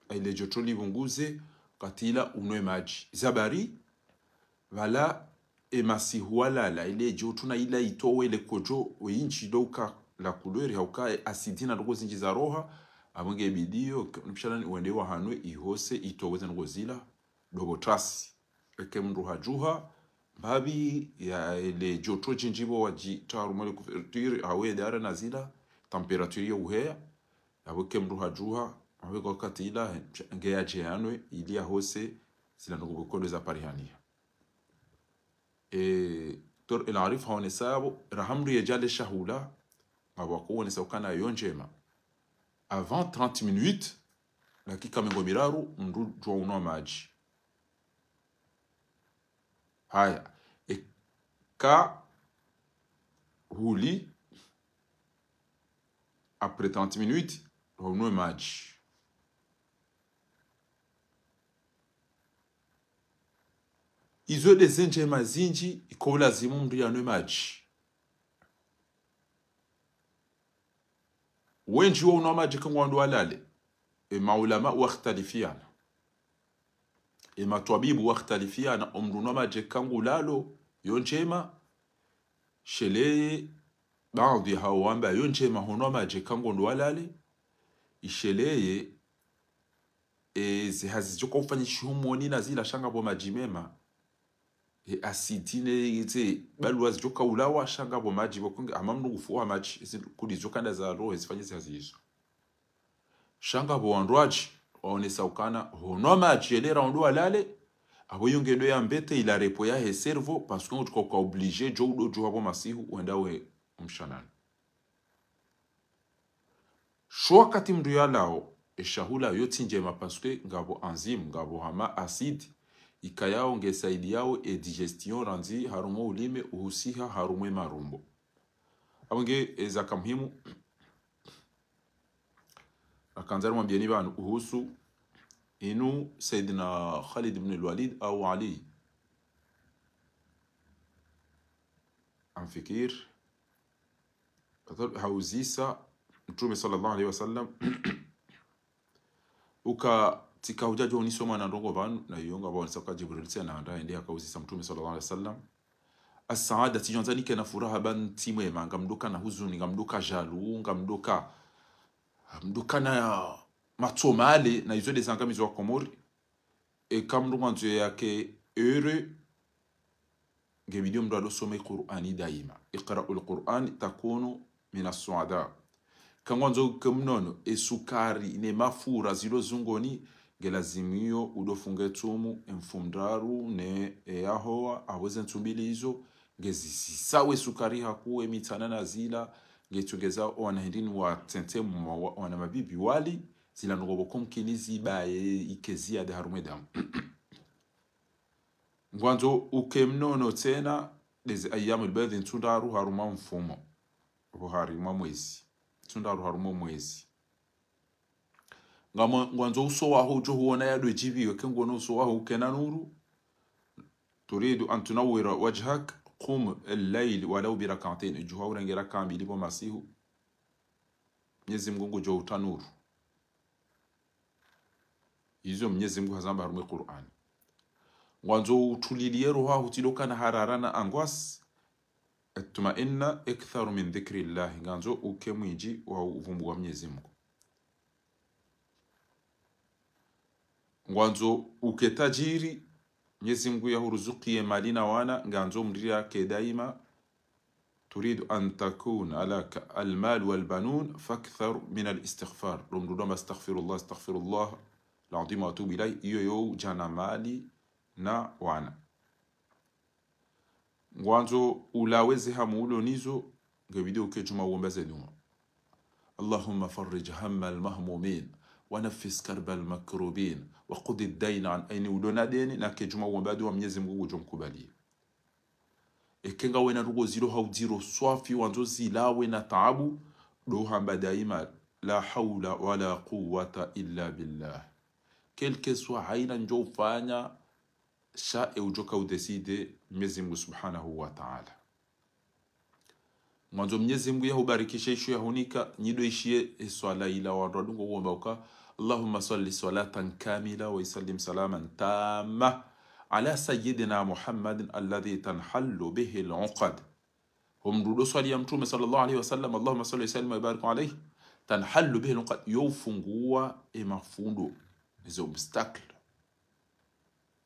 Ayi le joto lipvunguze, katila unwe madji. Za bari, pvala e masihu walala, ile joto na ila itowe le kojo, we intsi ndo uka la couleur, hauka e asidi na ndrongo zindji za roha, apvo nge bidi iyo, ke-, nipvishalani wende wahanwe ihose, itowe ze ndrongo zila, ndo pvo trasi. Eke mndru hadjuha, mbapvi ya le joto djindji pvo wadjitra harumwa le couverture, hawe dara na zila, température ya uheya, yapvo eke mndru hadjuha, apvo kwa katila, nge yadje yanwe, ili yahose, zila ndrongo pvo kodo za parihaniha. E, Docteur El Arif haonesa yapvo, raha mndru yedja le shahula, ngapvo wakoonesa ukana yo ndjema. Avant trente minutes, dakika mengo miraru, mndru djuwa unwa madji. Haya, eka huli, après trente minutes, unwe madji. Izo nde ze ndjema zindji, iko lazimu mndru yanwe madji. Wendji wo unwa madji eka ngwandro walale. E maulama wakhtalifiana. E matwabibu wakhtalifiana, o mndru unwa madji eka ngulalo, yo ndjema, isheleye, baadhwi hawo wamba yo ndjema hunwa madji eka ngondro walale, isheleye, e, ze hazi zidjoka ufanyishiha ho mwoni na zila sha ngapvo madji mema. E asidi ne ze balwa zidjoka ulawa sha ngapvo madji pvo kunge, hama mndru ngufuha madji, ezi kudi zidjoka nda za roho, ezifanye ze hazi izo. Sha ngapvo wandru wadji, waonesa ukana, hunwa madji, yelera undro walale, apvo yo ngendo ya mbete ila repos yahe cerveau, parce que ngutsuka uka obligé, djo udo djuha pvo masihu, wenda we mshanani. Sho wakati mndru yalao, e shahula yo tsi ndjema parce que ngapvo enzyme, ngapvo hama acide, ikayao nge saidiyao e digestion randzi harumwa ulime uhusiha harumwa e marumbo. Apvo nge, e, zaka muhimu, rakandza rimwambiyeni pvanu uhusu inu Sayyidina Khalid ibn al-Walid au Ali. Amfikir. Hauzisa Mtrume swallallahu alayhi wa sallam. Uka tsika hudja djo unisoma na ndrongo pvanu, na iyo ngapvo wanisa uka Djibril tsi anahanda, ende hakauzisa Mtrume swallallahu alayhi wa sallam. Asaada, tsidjo andza nike na furaha ba ntsi mwema, ngamdjoka na huzuni, ngamdjoka jaloux, ngamdjoka, ngamdjoka na matso male, na izo nde zangamizo wa Komori. Eka mndru ngwandzo yake heureux, nge bidi mndru yadosome Qur'ani daima. اقرأوا القرآن تكونوا من السعداء. Eka ngwandzo uke mnono, e sukari, ne mafura zilo zungoni, nge lazimu iyo udofunge tsumu, e mfumoraru, ne, e yahowa, apvo ze ntsu mbili izo, nge zisisawe sukari haku, e mitsana na zila, nge tsongeza owana hindrini wa tsentse mwa, wa, wana mabibi wali, zila ndrongo pvoko mkini zibaye ike ziyada harumwa e damu. Ngwandzo uke mnono tsena, ndeze ayyamul baydh ntsu ndraru harumwa mfumo. Pvo harumwa mwezi. Ntsu ndraru harumwa mwezi. Ngamwa-, ngwandzo uso waho udjo huona yadwe djipviwe, eka ngono uso waho ukena nuru. تريد أن تنور وجهك، قم الليل ولو بركعتين. Djuha urenge rakaa mbili pvo masihu. Mnyezi Mngu ngudjo utra nuru. Izo Mnyezi Mngu hazamba harumwa e Qur'ani. Ngwandzo utuliliye roho yaho utsidjoka na harara na angoisse. At-tuma'inna aktharu min dhikri Allah, ngandzo uke mwindji wa uvumbuwa Mnyezi Mungu. Ngwandzo uke tajiri, Mnyezi Mungu yahuruzukiye mali na wana, ngandzo mndru yake daima. تريد أن تكون لك المال والبنون فأكثر من الاستغفار. Ndo mndru udjo amba أستغفر الله، أستغفر الله العظيم وأتوب إليه, iyo yo udjana mali na wana. Ngwandzo ulawe ze hamu ulo nizo, nge bidi uke djuma uomba ze dua. اللهم فرج هم المهمومين ونفس كرب المكروبين وقض الدين عن, eni ulo na deni, nake djuma uomba dua Mnyezi Mungu ngudjo mkubaliya. Eke ngawena ndrongoo zilo ha udziro swafi, wandzo zilawe na taabu, ndo hamba daima, لا حول ولا قوة إلا بالله. Quel que soit haina ndjo ufanya, sha e udjoka udécider Mnyezi Mungu Subhanahu wa Ta'ala. Ngwandzo Mnyezi Mungu yahubarikishe isho yahunika, nyi ndo ishiye e swala ila wandru wadungo uomba uka, اللهم صل صلاة كاملة وسلم سلاما تاما على سيدنا محمد الذي تنحل به العقد. Ho mndru ndo swali ya Mtrume صلى الله عليه وسلم, اللهم صل وسلم وبارك عليه, تنحل به العقد, yo ufunguwa e mafundo, ezo obstacle.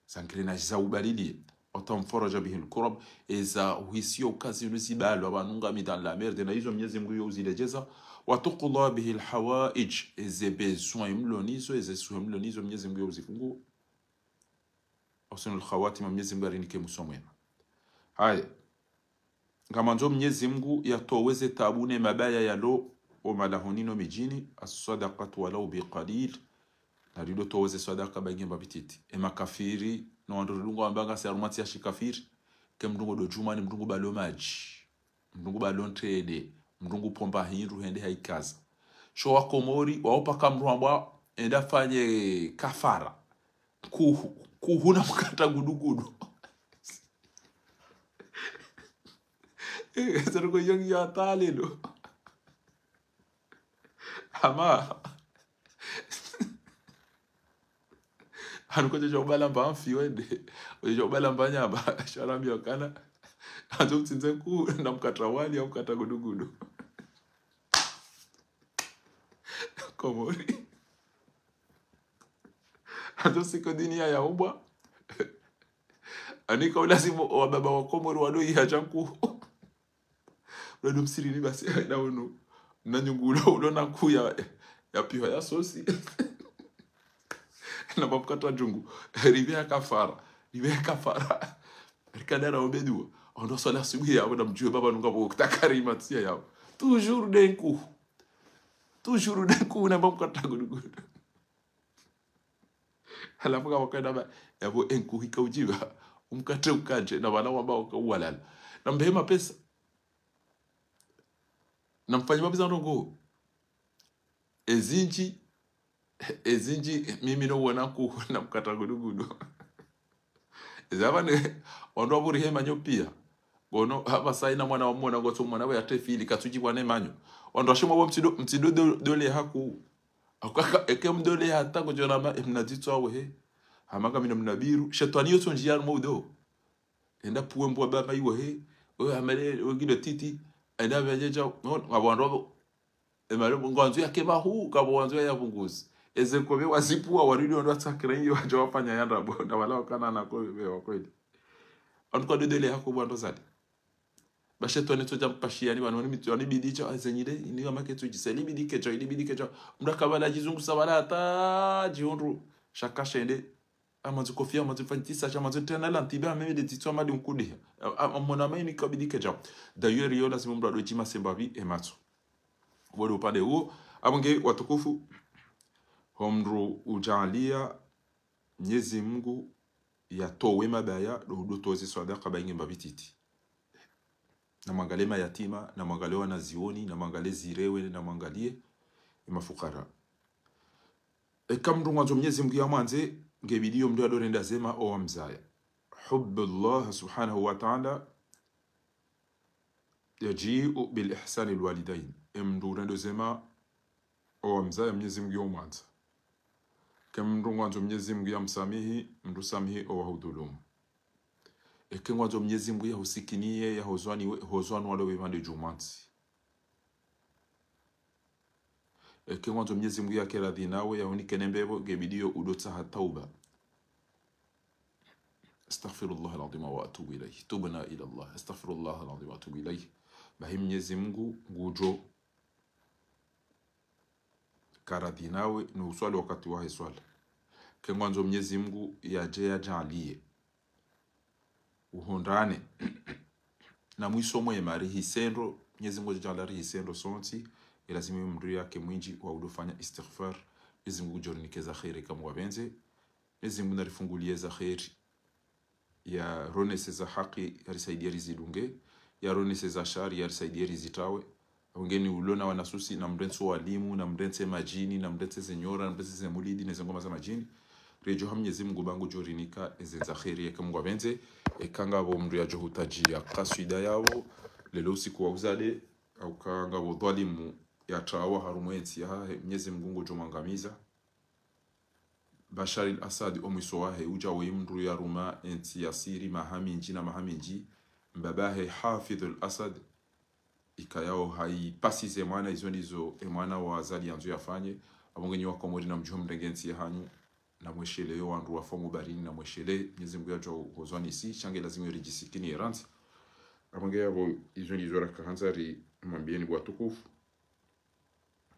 Za ngrenage za ubalili. وتنفرج به الكرب, eza uhisiyo uka zinu zibalwa pvanu ngami dans la merde, na izo Mnyezi Mungu yo uzilejeza. وتقضى به الحوائج, eze besoin mlo nizo, eze suhe mlo nizo, Mnyezi Mungu yo uzifungu. وحسن الخواتمة, Mnyezi Mungu arinike mwiso mwema. Haya. Ngamandzo Mnyezi Mungu yatowe ze taabu ne mabaya yalo o malahoni no midjini, الصدقة ولو بقليل. Nari ndo towe ze swadaka ba inge mba pititi. E makafiri, no wandru ridungo wamba ngasi harumwa ntsi ya shikafiri. Ke mndru ngo ndo djumani, mndru ngu balo madji, mndru ngu balo ntrende, mndru ngu pomba hindru hende haikaza. Sho wa Komori, wao paka mndru hambwa enda fanye kafara. Kuhu, kuhu na mkatra gudugudu. Eh, eza ndrongoo iyo ngiyo hatwari leo. Hama. Hanu kotso sha ubala mba mfi wende. Kotso sha ubala mba nyama. Sha rambiwa ukana, handzo mtsindze kuhu na mkatra wali au mkatra gudugudu. Komori. Handzo siku duniya yaumbwa. Hanika ulazimu wa baba wa Komori walo iha sha nkuhu. Ulo ndo msirini basi, na unu. Na nyungu ulo, ulo na nkuhu ya, ya piwa ya sosi. Na mba mkatra djungu. Ripve ya kafara. Ripve ya kafara. Rikadara ombe dua. Ondo swala asubuhi yao, na mdjuwe baba nunga bo kutakarima tsiya yao. Toujours nde nkuhu. Toujours nde nkuhu na mba mkatra gudugudu. Halafu ngapvo kwenda ba, yapvo e nkuhu ika udjiba, o mkatre ukandje, na pvala wamba uka uwalala. Na mbehe mapesa. Na mfanye mapesa ndrongoo. Ezindji, ezindji, mimi no wona nkuhu na mkatra gudugudu. Eza pvanu, wandru wapvurihe manyo piya. Ngono, hapvasa ina mwana wa mwana, ngotso mwana we ya tefili, katsudji bwane manyo. Wandru washimwa bo mtsindo, mtsindo do, dole haku. Akaka, eke mdole hata kudjona ma, emna dzitso awe he. Hama ngamina mna biru. Shetwani yotso ndjiya harumwa udo. Enda puwe mbwa bama iwe he. Owe hamele, owe ngido titi. Enda pvadjedja, no, ngapvo wandru wapvo. Emali ngwandzo yake mahu, kapvo wandzo ya pvunguzi. Eze nkobe wazipuwa waridi wandru watsakira iyo wadja wafanya yanda bo, na pvala wakana na nkobe wa kweli. Wandru kwa dodole hako bo wandru zali. Ba shetwani tsodja mpashiyani, pvanu ni mitsu, wani bidi sha, azenyile, ini kama ketsu djisa, ili bidi kedja, ili bidi kedja. Mndru kapvala djizungusa pvala hata djihundru, sha kashende. Amandzi kofiya, amandzi fanyitisa, sha amandzi tena la ntibe, ameme de titso, amadi nkudiha. A, a, amona maini kabidi kedja. D'ailleurs, iyo lazimu mndru ado djima semba pvi, e matso. Pvo ndo upande uwo, apvo nge watukufu, ho mndru udjaaliya, Mnyezi Mungu yatowe mabaya, ndo, ndo towe ze swadaka ba inge mba pititi. Na mwangalie mayatima, na mwangalie wanazioni, na mwangalie zirewe, na mwangalie e mafukara. Eka mndru ngwandzo Mnyezi Mungu ya mwandze, nge bidi yo mndru ado renda zema o wamzaya. حب الله سبحانه وتعالى يجيء بالإحسان للوالدين. E mndru urendo zema o wamzaya Mnyezi Mungu yo mwandza. Ke mndru ngwandzo Mnyezi Mungu ya msamihi, mndru samihi o wahudhulumu. Eke ngwandzo Mnyezi Mngu yahusikiniye, yahozwaniwe, hozwanwa lo vipvandre djumwantsi. Eke ngwandzo Mnyezi Mngu yake radhi nawe, yahunike ne mbepvo, nge bidi yo udotsaha tauba. أستغفر الله العظيم وأتوب إليه. تبنا إلى الله. أستغفر الله العظيم وأتوب إليه. Bahi Mnyezi Mngu ngudjo karadhi nawe, no uswali wakati wahe swala. Eke ngwandzo Mnyezi Mngu yadje yadjaanliye uhundrane na mwiso mwema, rihise ndro, Mnyezi Mngu yadjaanliye rihise ndro sontsi, ilazimu mndru yake mwindji wa udofanya istighfar, Mnyezi Mngu ngudjo rinike za kheri eka Mngu yapvendze, Mnyezi Mngu narifunguliye za kheri, yaronese za haki, yarisaidiye rizidunge, yaronese za shari, yarisaidiye rizitrawe. Apvo ngeni ulo na wanasusi, namrentse walimu, namrentse madjini, namrentse ze nyora, namrentse ze mulidi, ne ze ngoma za madjini. Ridjuha Mnyezi Mngu ba ngudjo rinika eze za kheri, eka Mngu yapvendze, eka ngapvo mndru yadjo hutadjiya kaswida yapvo, leo usiku wa uzade, au eka ngapvo dhwalimu yatrawa harumwa entsi yahahe, Mnyezi Mngu ngudjo mwangamiza. Bashar al-Assad, o mwiso wahe udja we mndru yaruma entsi ya Siri maha mindji na maha mindji. Mbabahe Hafidh al-Assad, ikayao haipasize mwana, izo ndizo e mwana wa Azali yandzo yafanye. Apvo ngenyi wa Komori namdjuhe mrenge entsi yahanyu, namweshelee yo wandru wafa mo baharini, namweshelee, Mnyezi Mngu yadjo hozwanisi, sha nge lazimu ridjisikiniye rantsi. Apvo nge yapvo, izo ndizo rakahandza rimwambiyeni bo watukufu.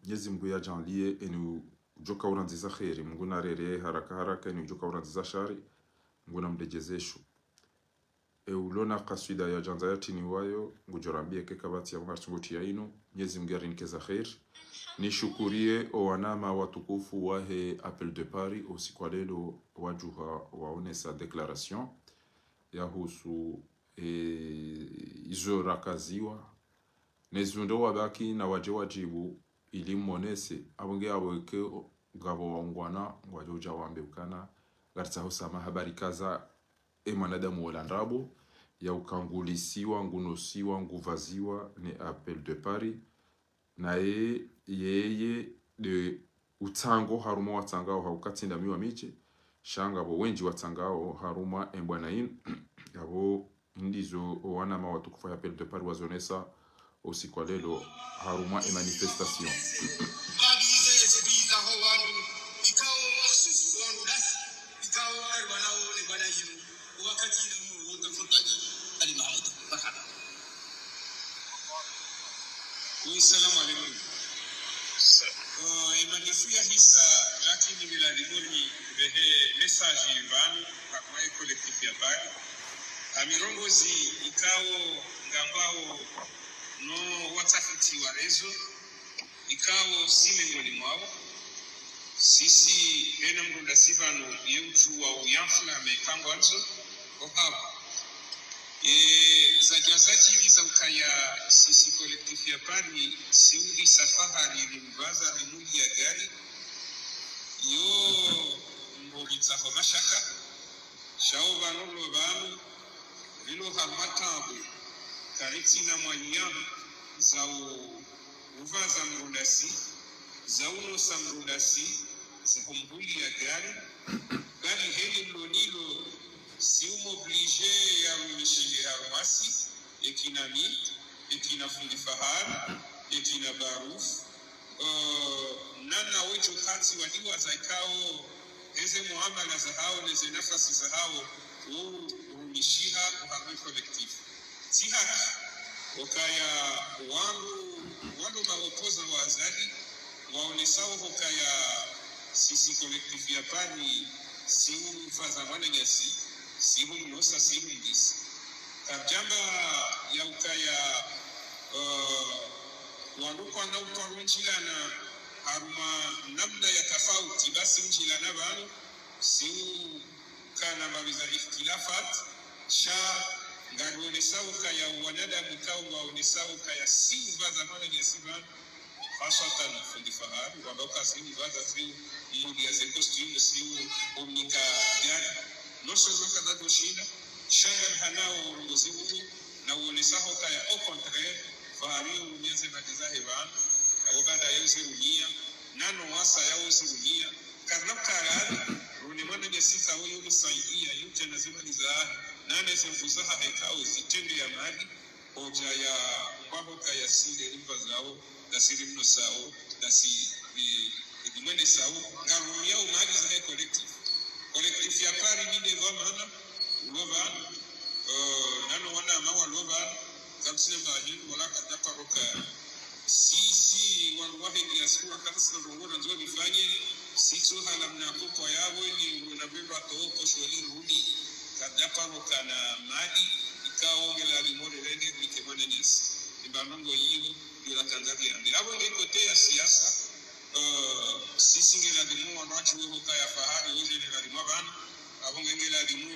Mnyezi Mngu yadjaanliye eni udjoka urandzi za kheri, Mngu narere haraka haraka, eni udjoka urandzi za shari, Mngu namredjeze sho. E ulo na kaswida yadjandza yatriniwayo, ngudjo rambiye eka kapvatsi ya mwa tsunguti ya inu, Mnyezi Mngu yarinike za kheri. Nishukuriye o wanama watukufu wahe Appel de Paris, o usiku wa leo wadjuha waonesa déclaration yahusu, e, izo rakaziwa, ne zindru wabaki na wadje wadjibu ili monese, apvo nge apvo eke ngapvo waungwana, ngwadjo udja wambe ukana, ngaritsaho samaha barikaza, e mwanadamu wola ndrabo, ya uka ngulisiwa, ngunosiwa, ngupvaziwa, ne Appel de Paris, naye, yeye, nde utsango harumwa watsangao ha uka tsi ndami wa mishe, sha ngapvo wendji watsangao harumwa e mbwana inu, yapvo ndizo o wanama watukufu ya Appel de Paris wazonesa o usiku wa leo harumwa e manifestation. Wi, salamu alaikum. Bon, e manif yahisa, lakini mi lazimu nipvehe message pvanu, ha, ha e collectif ya Paris. Ha mirongozi ikao ngambao no watafiti wa réseau, ikao si mengoni mwao. Sisi, hena mndru ndasi pvanu, ye udjuwa uyamfuna mekangwandzo, ohapvo. E, zadja zadjiri za ukaya sisi collectif ya Paris, si ulisa fahari rimvaza rimuli ya gari, yo mbo ritsaho mashaka, sha o pvanu lo pvanu, rilo harumwa tabu, karitsina mwanya za u-, upvaza mndru ndasi, za unosa mndru ndasi, za humuli ya gari, bali heli mlo nilo, si umo obligé ya rumishihe harumwasi, ekina mi, ekina fundi Fahari, ekina Baruf, eh, nana wedjo kati wadiwaza ikao, eze muamala zahao, neze nafasi zahao, wo urumishiha oharumwa e collectif. Tsi haki, okaya wandru, wandru ma opposants wa Azali, waonesao hokaya sisi collectif ya Paris, si upvaza mwananyasi, si humnosa, si humlisa. Karjamba ya ukaya, eh, wandru kwana uparo ndjilana harumwa namna ya tafauti, basi ndjilana pvanu, si ukana mbabiza ikhtilafat, sha ngarionesa ukaya wanadamu kao waonesa ukaya si upvaza mwananyasi pvanu, haswatan fundi Fahari, wamba uka si upvaza, si umuliya ze costume, si u-, umnika gari. Noso zaka zadjo shinda, sha ngari hanao urongozi unu, na uonesa hokaya, au contraire, Fahari unyeze mali zahe pvanu, abo baada ya uzirumiya, nano wasa ya uzirumiya, karina ukaya, rune mwananyasi sa uyo usaidiya, yudja na ze mali zahe, Nane ze nvu zahahe ikao zitrende ya mali, hodja ya kwahoka ya sile rimva zao, na sile mno sao, na si, i, i, limwene sao, ngarumia o mali zahe collectif. Collectif ya Paris ninde dhwamana, ulo pvanu, eh, nano wanama walo pvanu, kamsine mali, wala kadja paroka. Sisi wandru wahe diaspora, kata sina ndrongo na ndzo rifanye, sitso hala mna kopwa yapvo ni wona bemba to posho li rudi. Kadja paroka na mali, ikao ngela limore rende, nike mwanenyesi. Imba ndrongo iyo, yola kandza diambi. Apvo nge kote ya siasa, eh, sisi ngela limu wandru watsi weho kaya fahari, wo général mwa pvanu, apvo nge ngela limu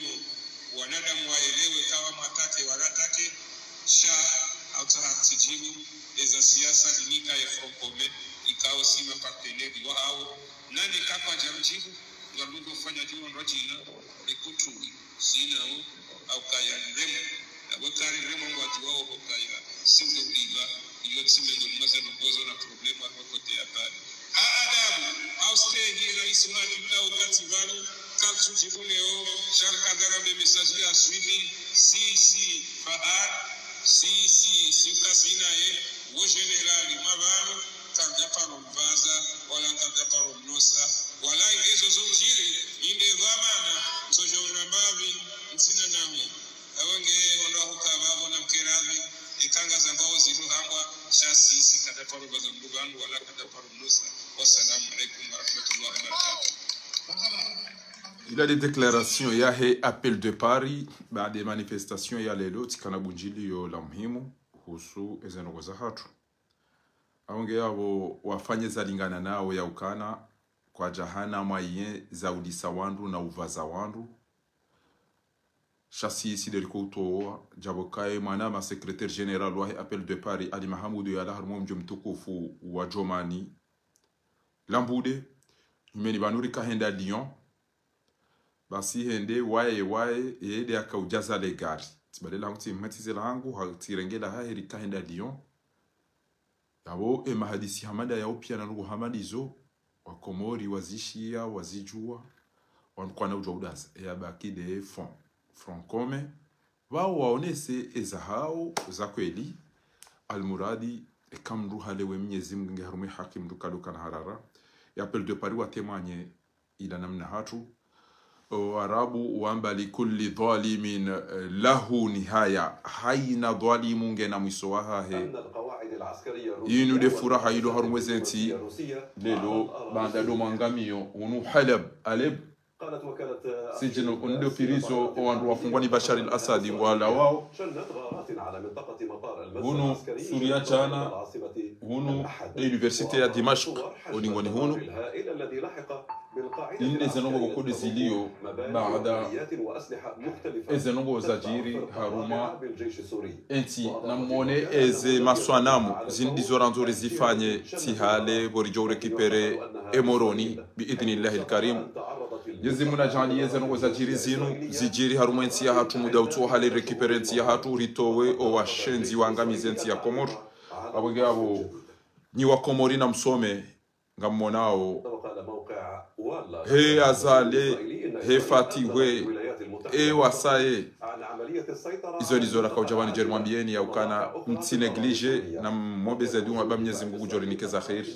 wanadamu waelewe kawa mwatake, waratake, sha, hautsaha tsijibu, eza siasa zinika ye Front Commun, ikao si mapartenaire wahao, nane kakwadja mjibu, ngamdjo fanya djuwa ndrwadjina, rikutu, sina o, au kaya remo, na wekari remo ngwadjuwao ho kaya, singo biba, iyo tsi mengo mwaze nongozo na problème wa kote ya Paris. Ha adabu, au stehi rais mani mdao kati pvanu, kamtsu djibu leo, sha rikandza rambe message ya suivi, sisi, Fahad, sisi, si ukazina ye, wo général mwa pvanu, kandza paro mvaza, wala kandza paro mnosa, wala ngezo zo mjiri, inde dhwamana, ntsodjo ona mbapvi, ntsina nawe. Apvo nge wandru wahuka pvapvo na mkeradhi, ikanga zambao zilo hambwa, sha sisi, kandza paro mvaza mdru pvanu, wala kandza paro mnosa. Wassalamu alaikum warahmatullahi wabarakatuh. Ila nde déclaration yahe Appel de Paris, baada ye manifestation ya leo, tsikana bundjilio la muhimu, husu eze ndrongo zahatru. Apvo nge yapvo wafanye zalingana nao ya ukana, kwadjahana moyen za ulisa wandru na uvaza wandru. Sha sisi nde riko utowa, djapvo kaye mwanama secrétaire général wahe Appel de Paris, Ali Mahamudu, yalawa harumwa mdji mtukufu wa Djomani, Lambude, nyumeni pvanu rika henda Lyon, basi hende waye, waye, yende yaka udjaza le gari. Tsibale langu tsi mhatize langu, ha, tsirenge lahahe rika henda Lyon. Yapvo, e mahadisi hama nda yao pia na ndrongo hama ndizo, Wakomori wazishiya, wazidjuwa, wandru kwana udjuwa udaza, e yabaki nde Front, Front Commun, pvao waonese eza hao za kweli, almuradi, eka mndru halewe Mnyezi Mngu nge harumwa ye haki mndru kaluka na harara, ye Appel de Paris watemwanye ila namna hatru. O Arabu wamba: لكل ظالم له نهاية. Haina dhwalimu ngena mwiso wahahe. Inu nde furaha ilo harumwa ze ntsi leo, baanda ndo mwangamio, unu Halab, Alep, sijinu, unu nde prison, o wandru wafungwa ni Bashar al-Assad, ngwalawao. Hunu Suria tsena, hunu université ya Dimashq, o ningoni hunu. Inde ze ndrongo pvoko nde zilio, baada eze ndrongo zadjiri harumwa entsi, namwone eze maswanamu, zinu ndizo randzo rizifanye, tsi hale pvo ridjo urécupérer e Moroni, bi idhnillahi al-karim. Mnyezi Mngu nadjaanliye eze ndrongo zadjiri zinu, zidjiri harumwa entsi yahatru, muda utso hale récupérer entsi yahatru, ritowe o washenzi wangamize entsi ya Komori. Apvo nge apvo, nyi Wakomori namsome, ngammonao. He Azali, he Fatihu, e Wasaye. Izo ndizo raka udja pvanu djeri mwambieni ya ukana mtsi négliger, namombe ze dua ba Mnyezi Mngu ngudjo rinike za kheri.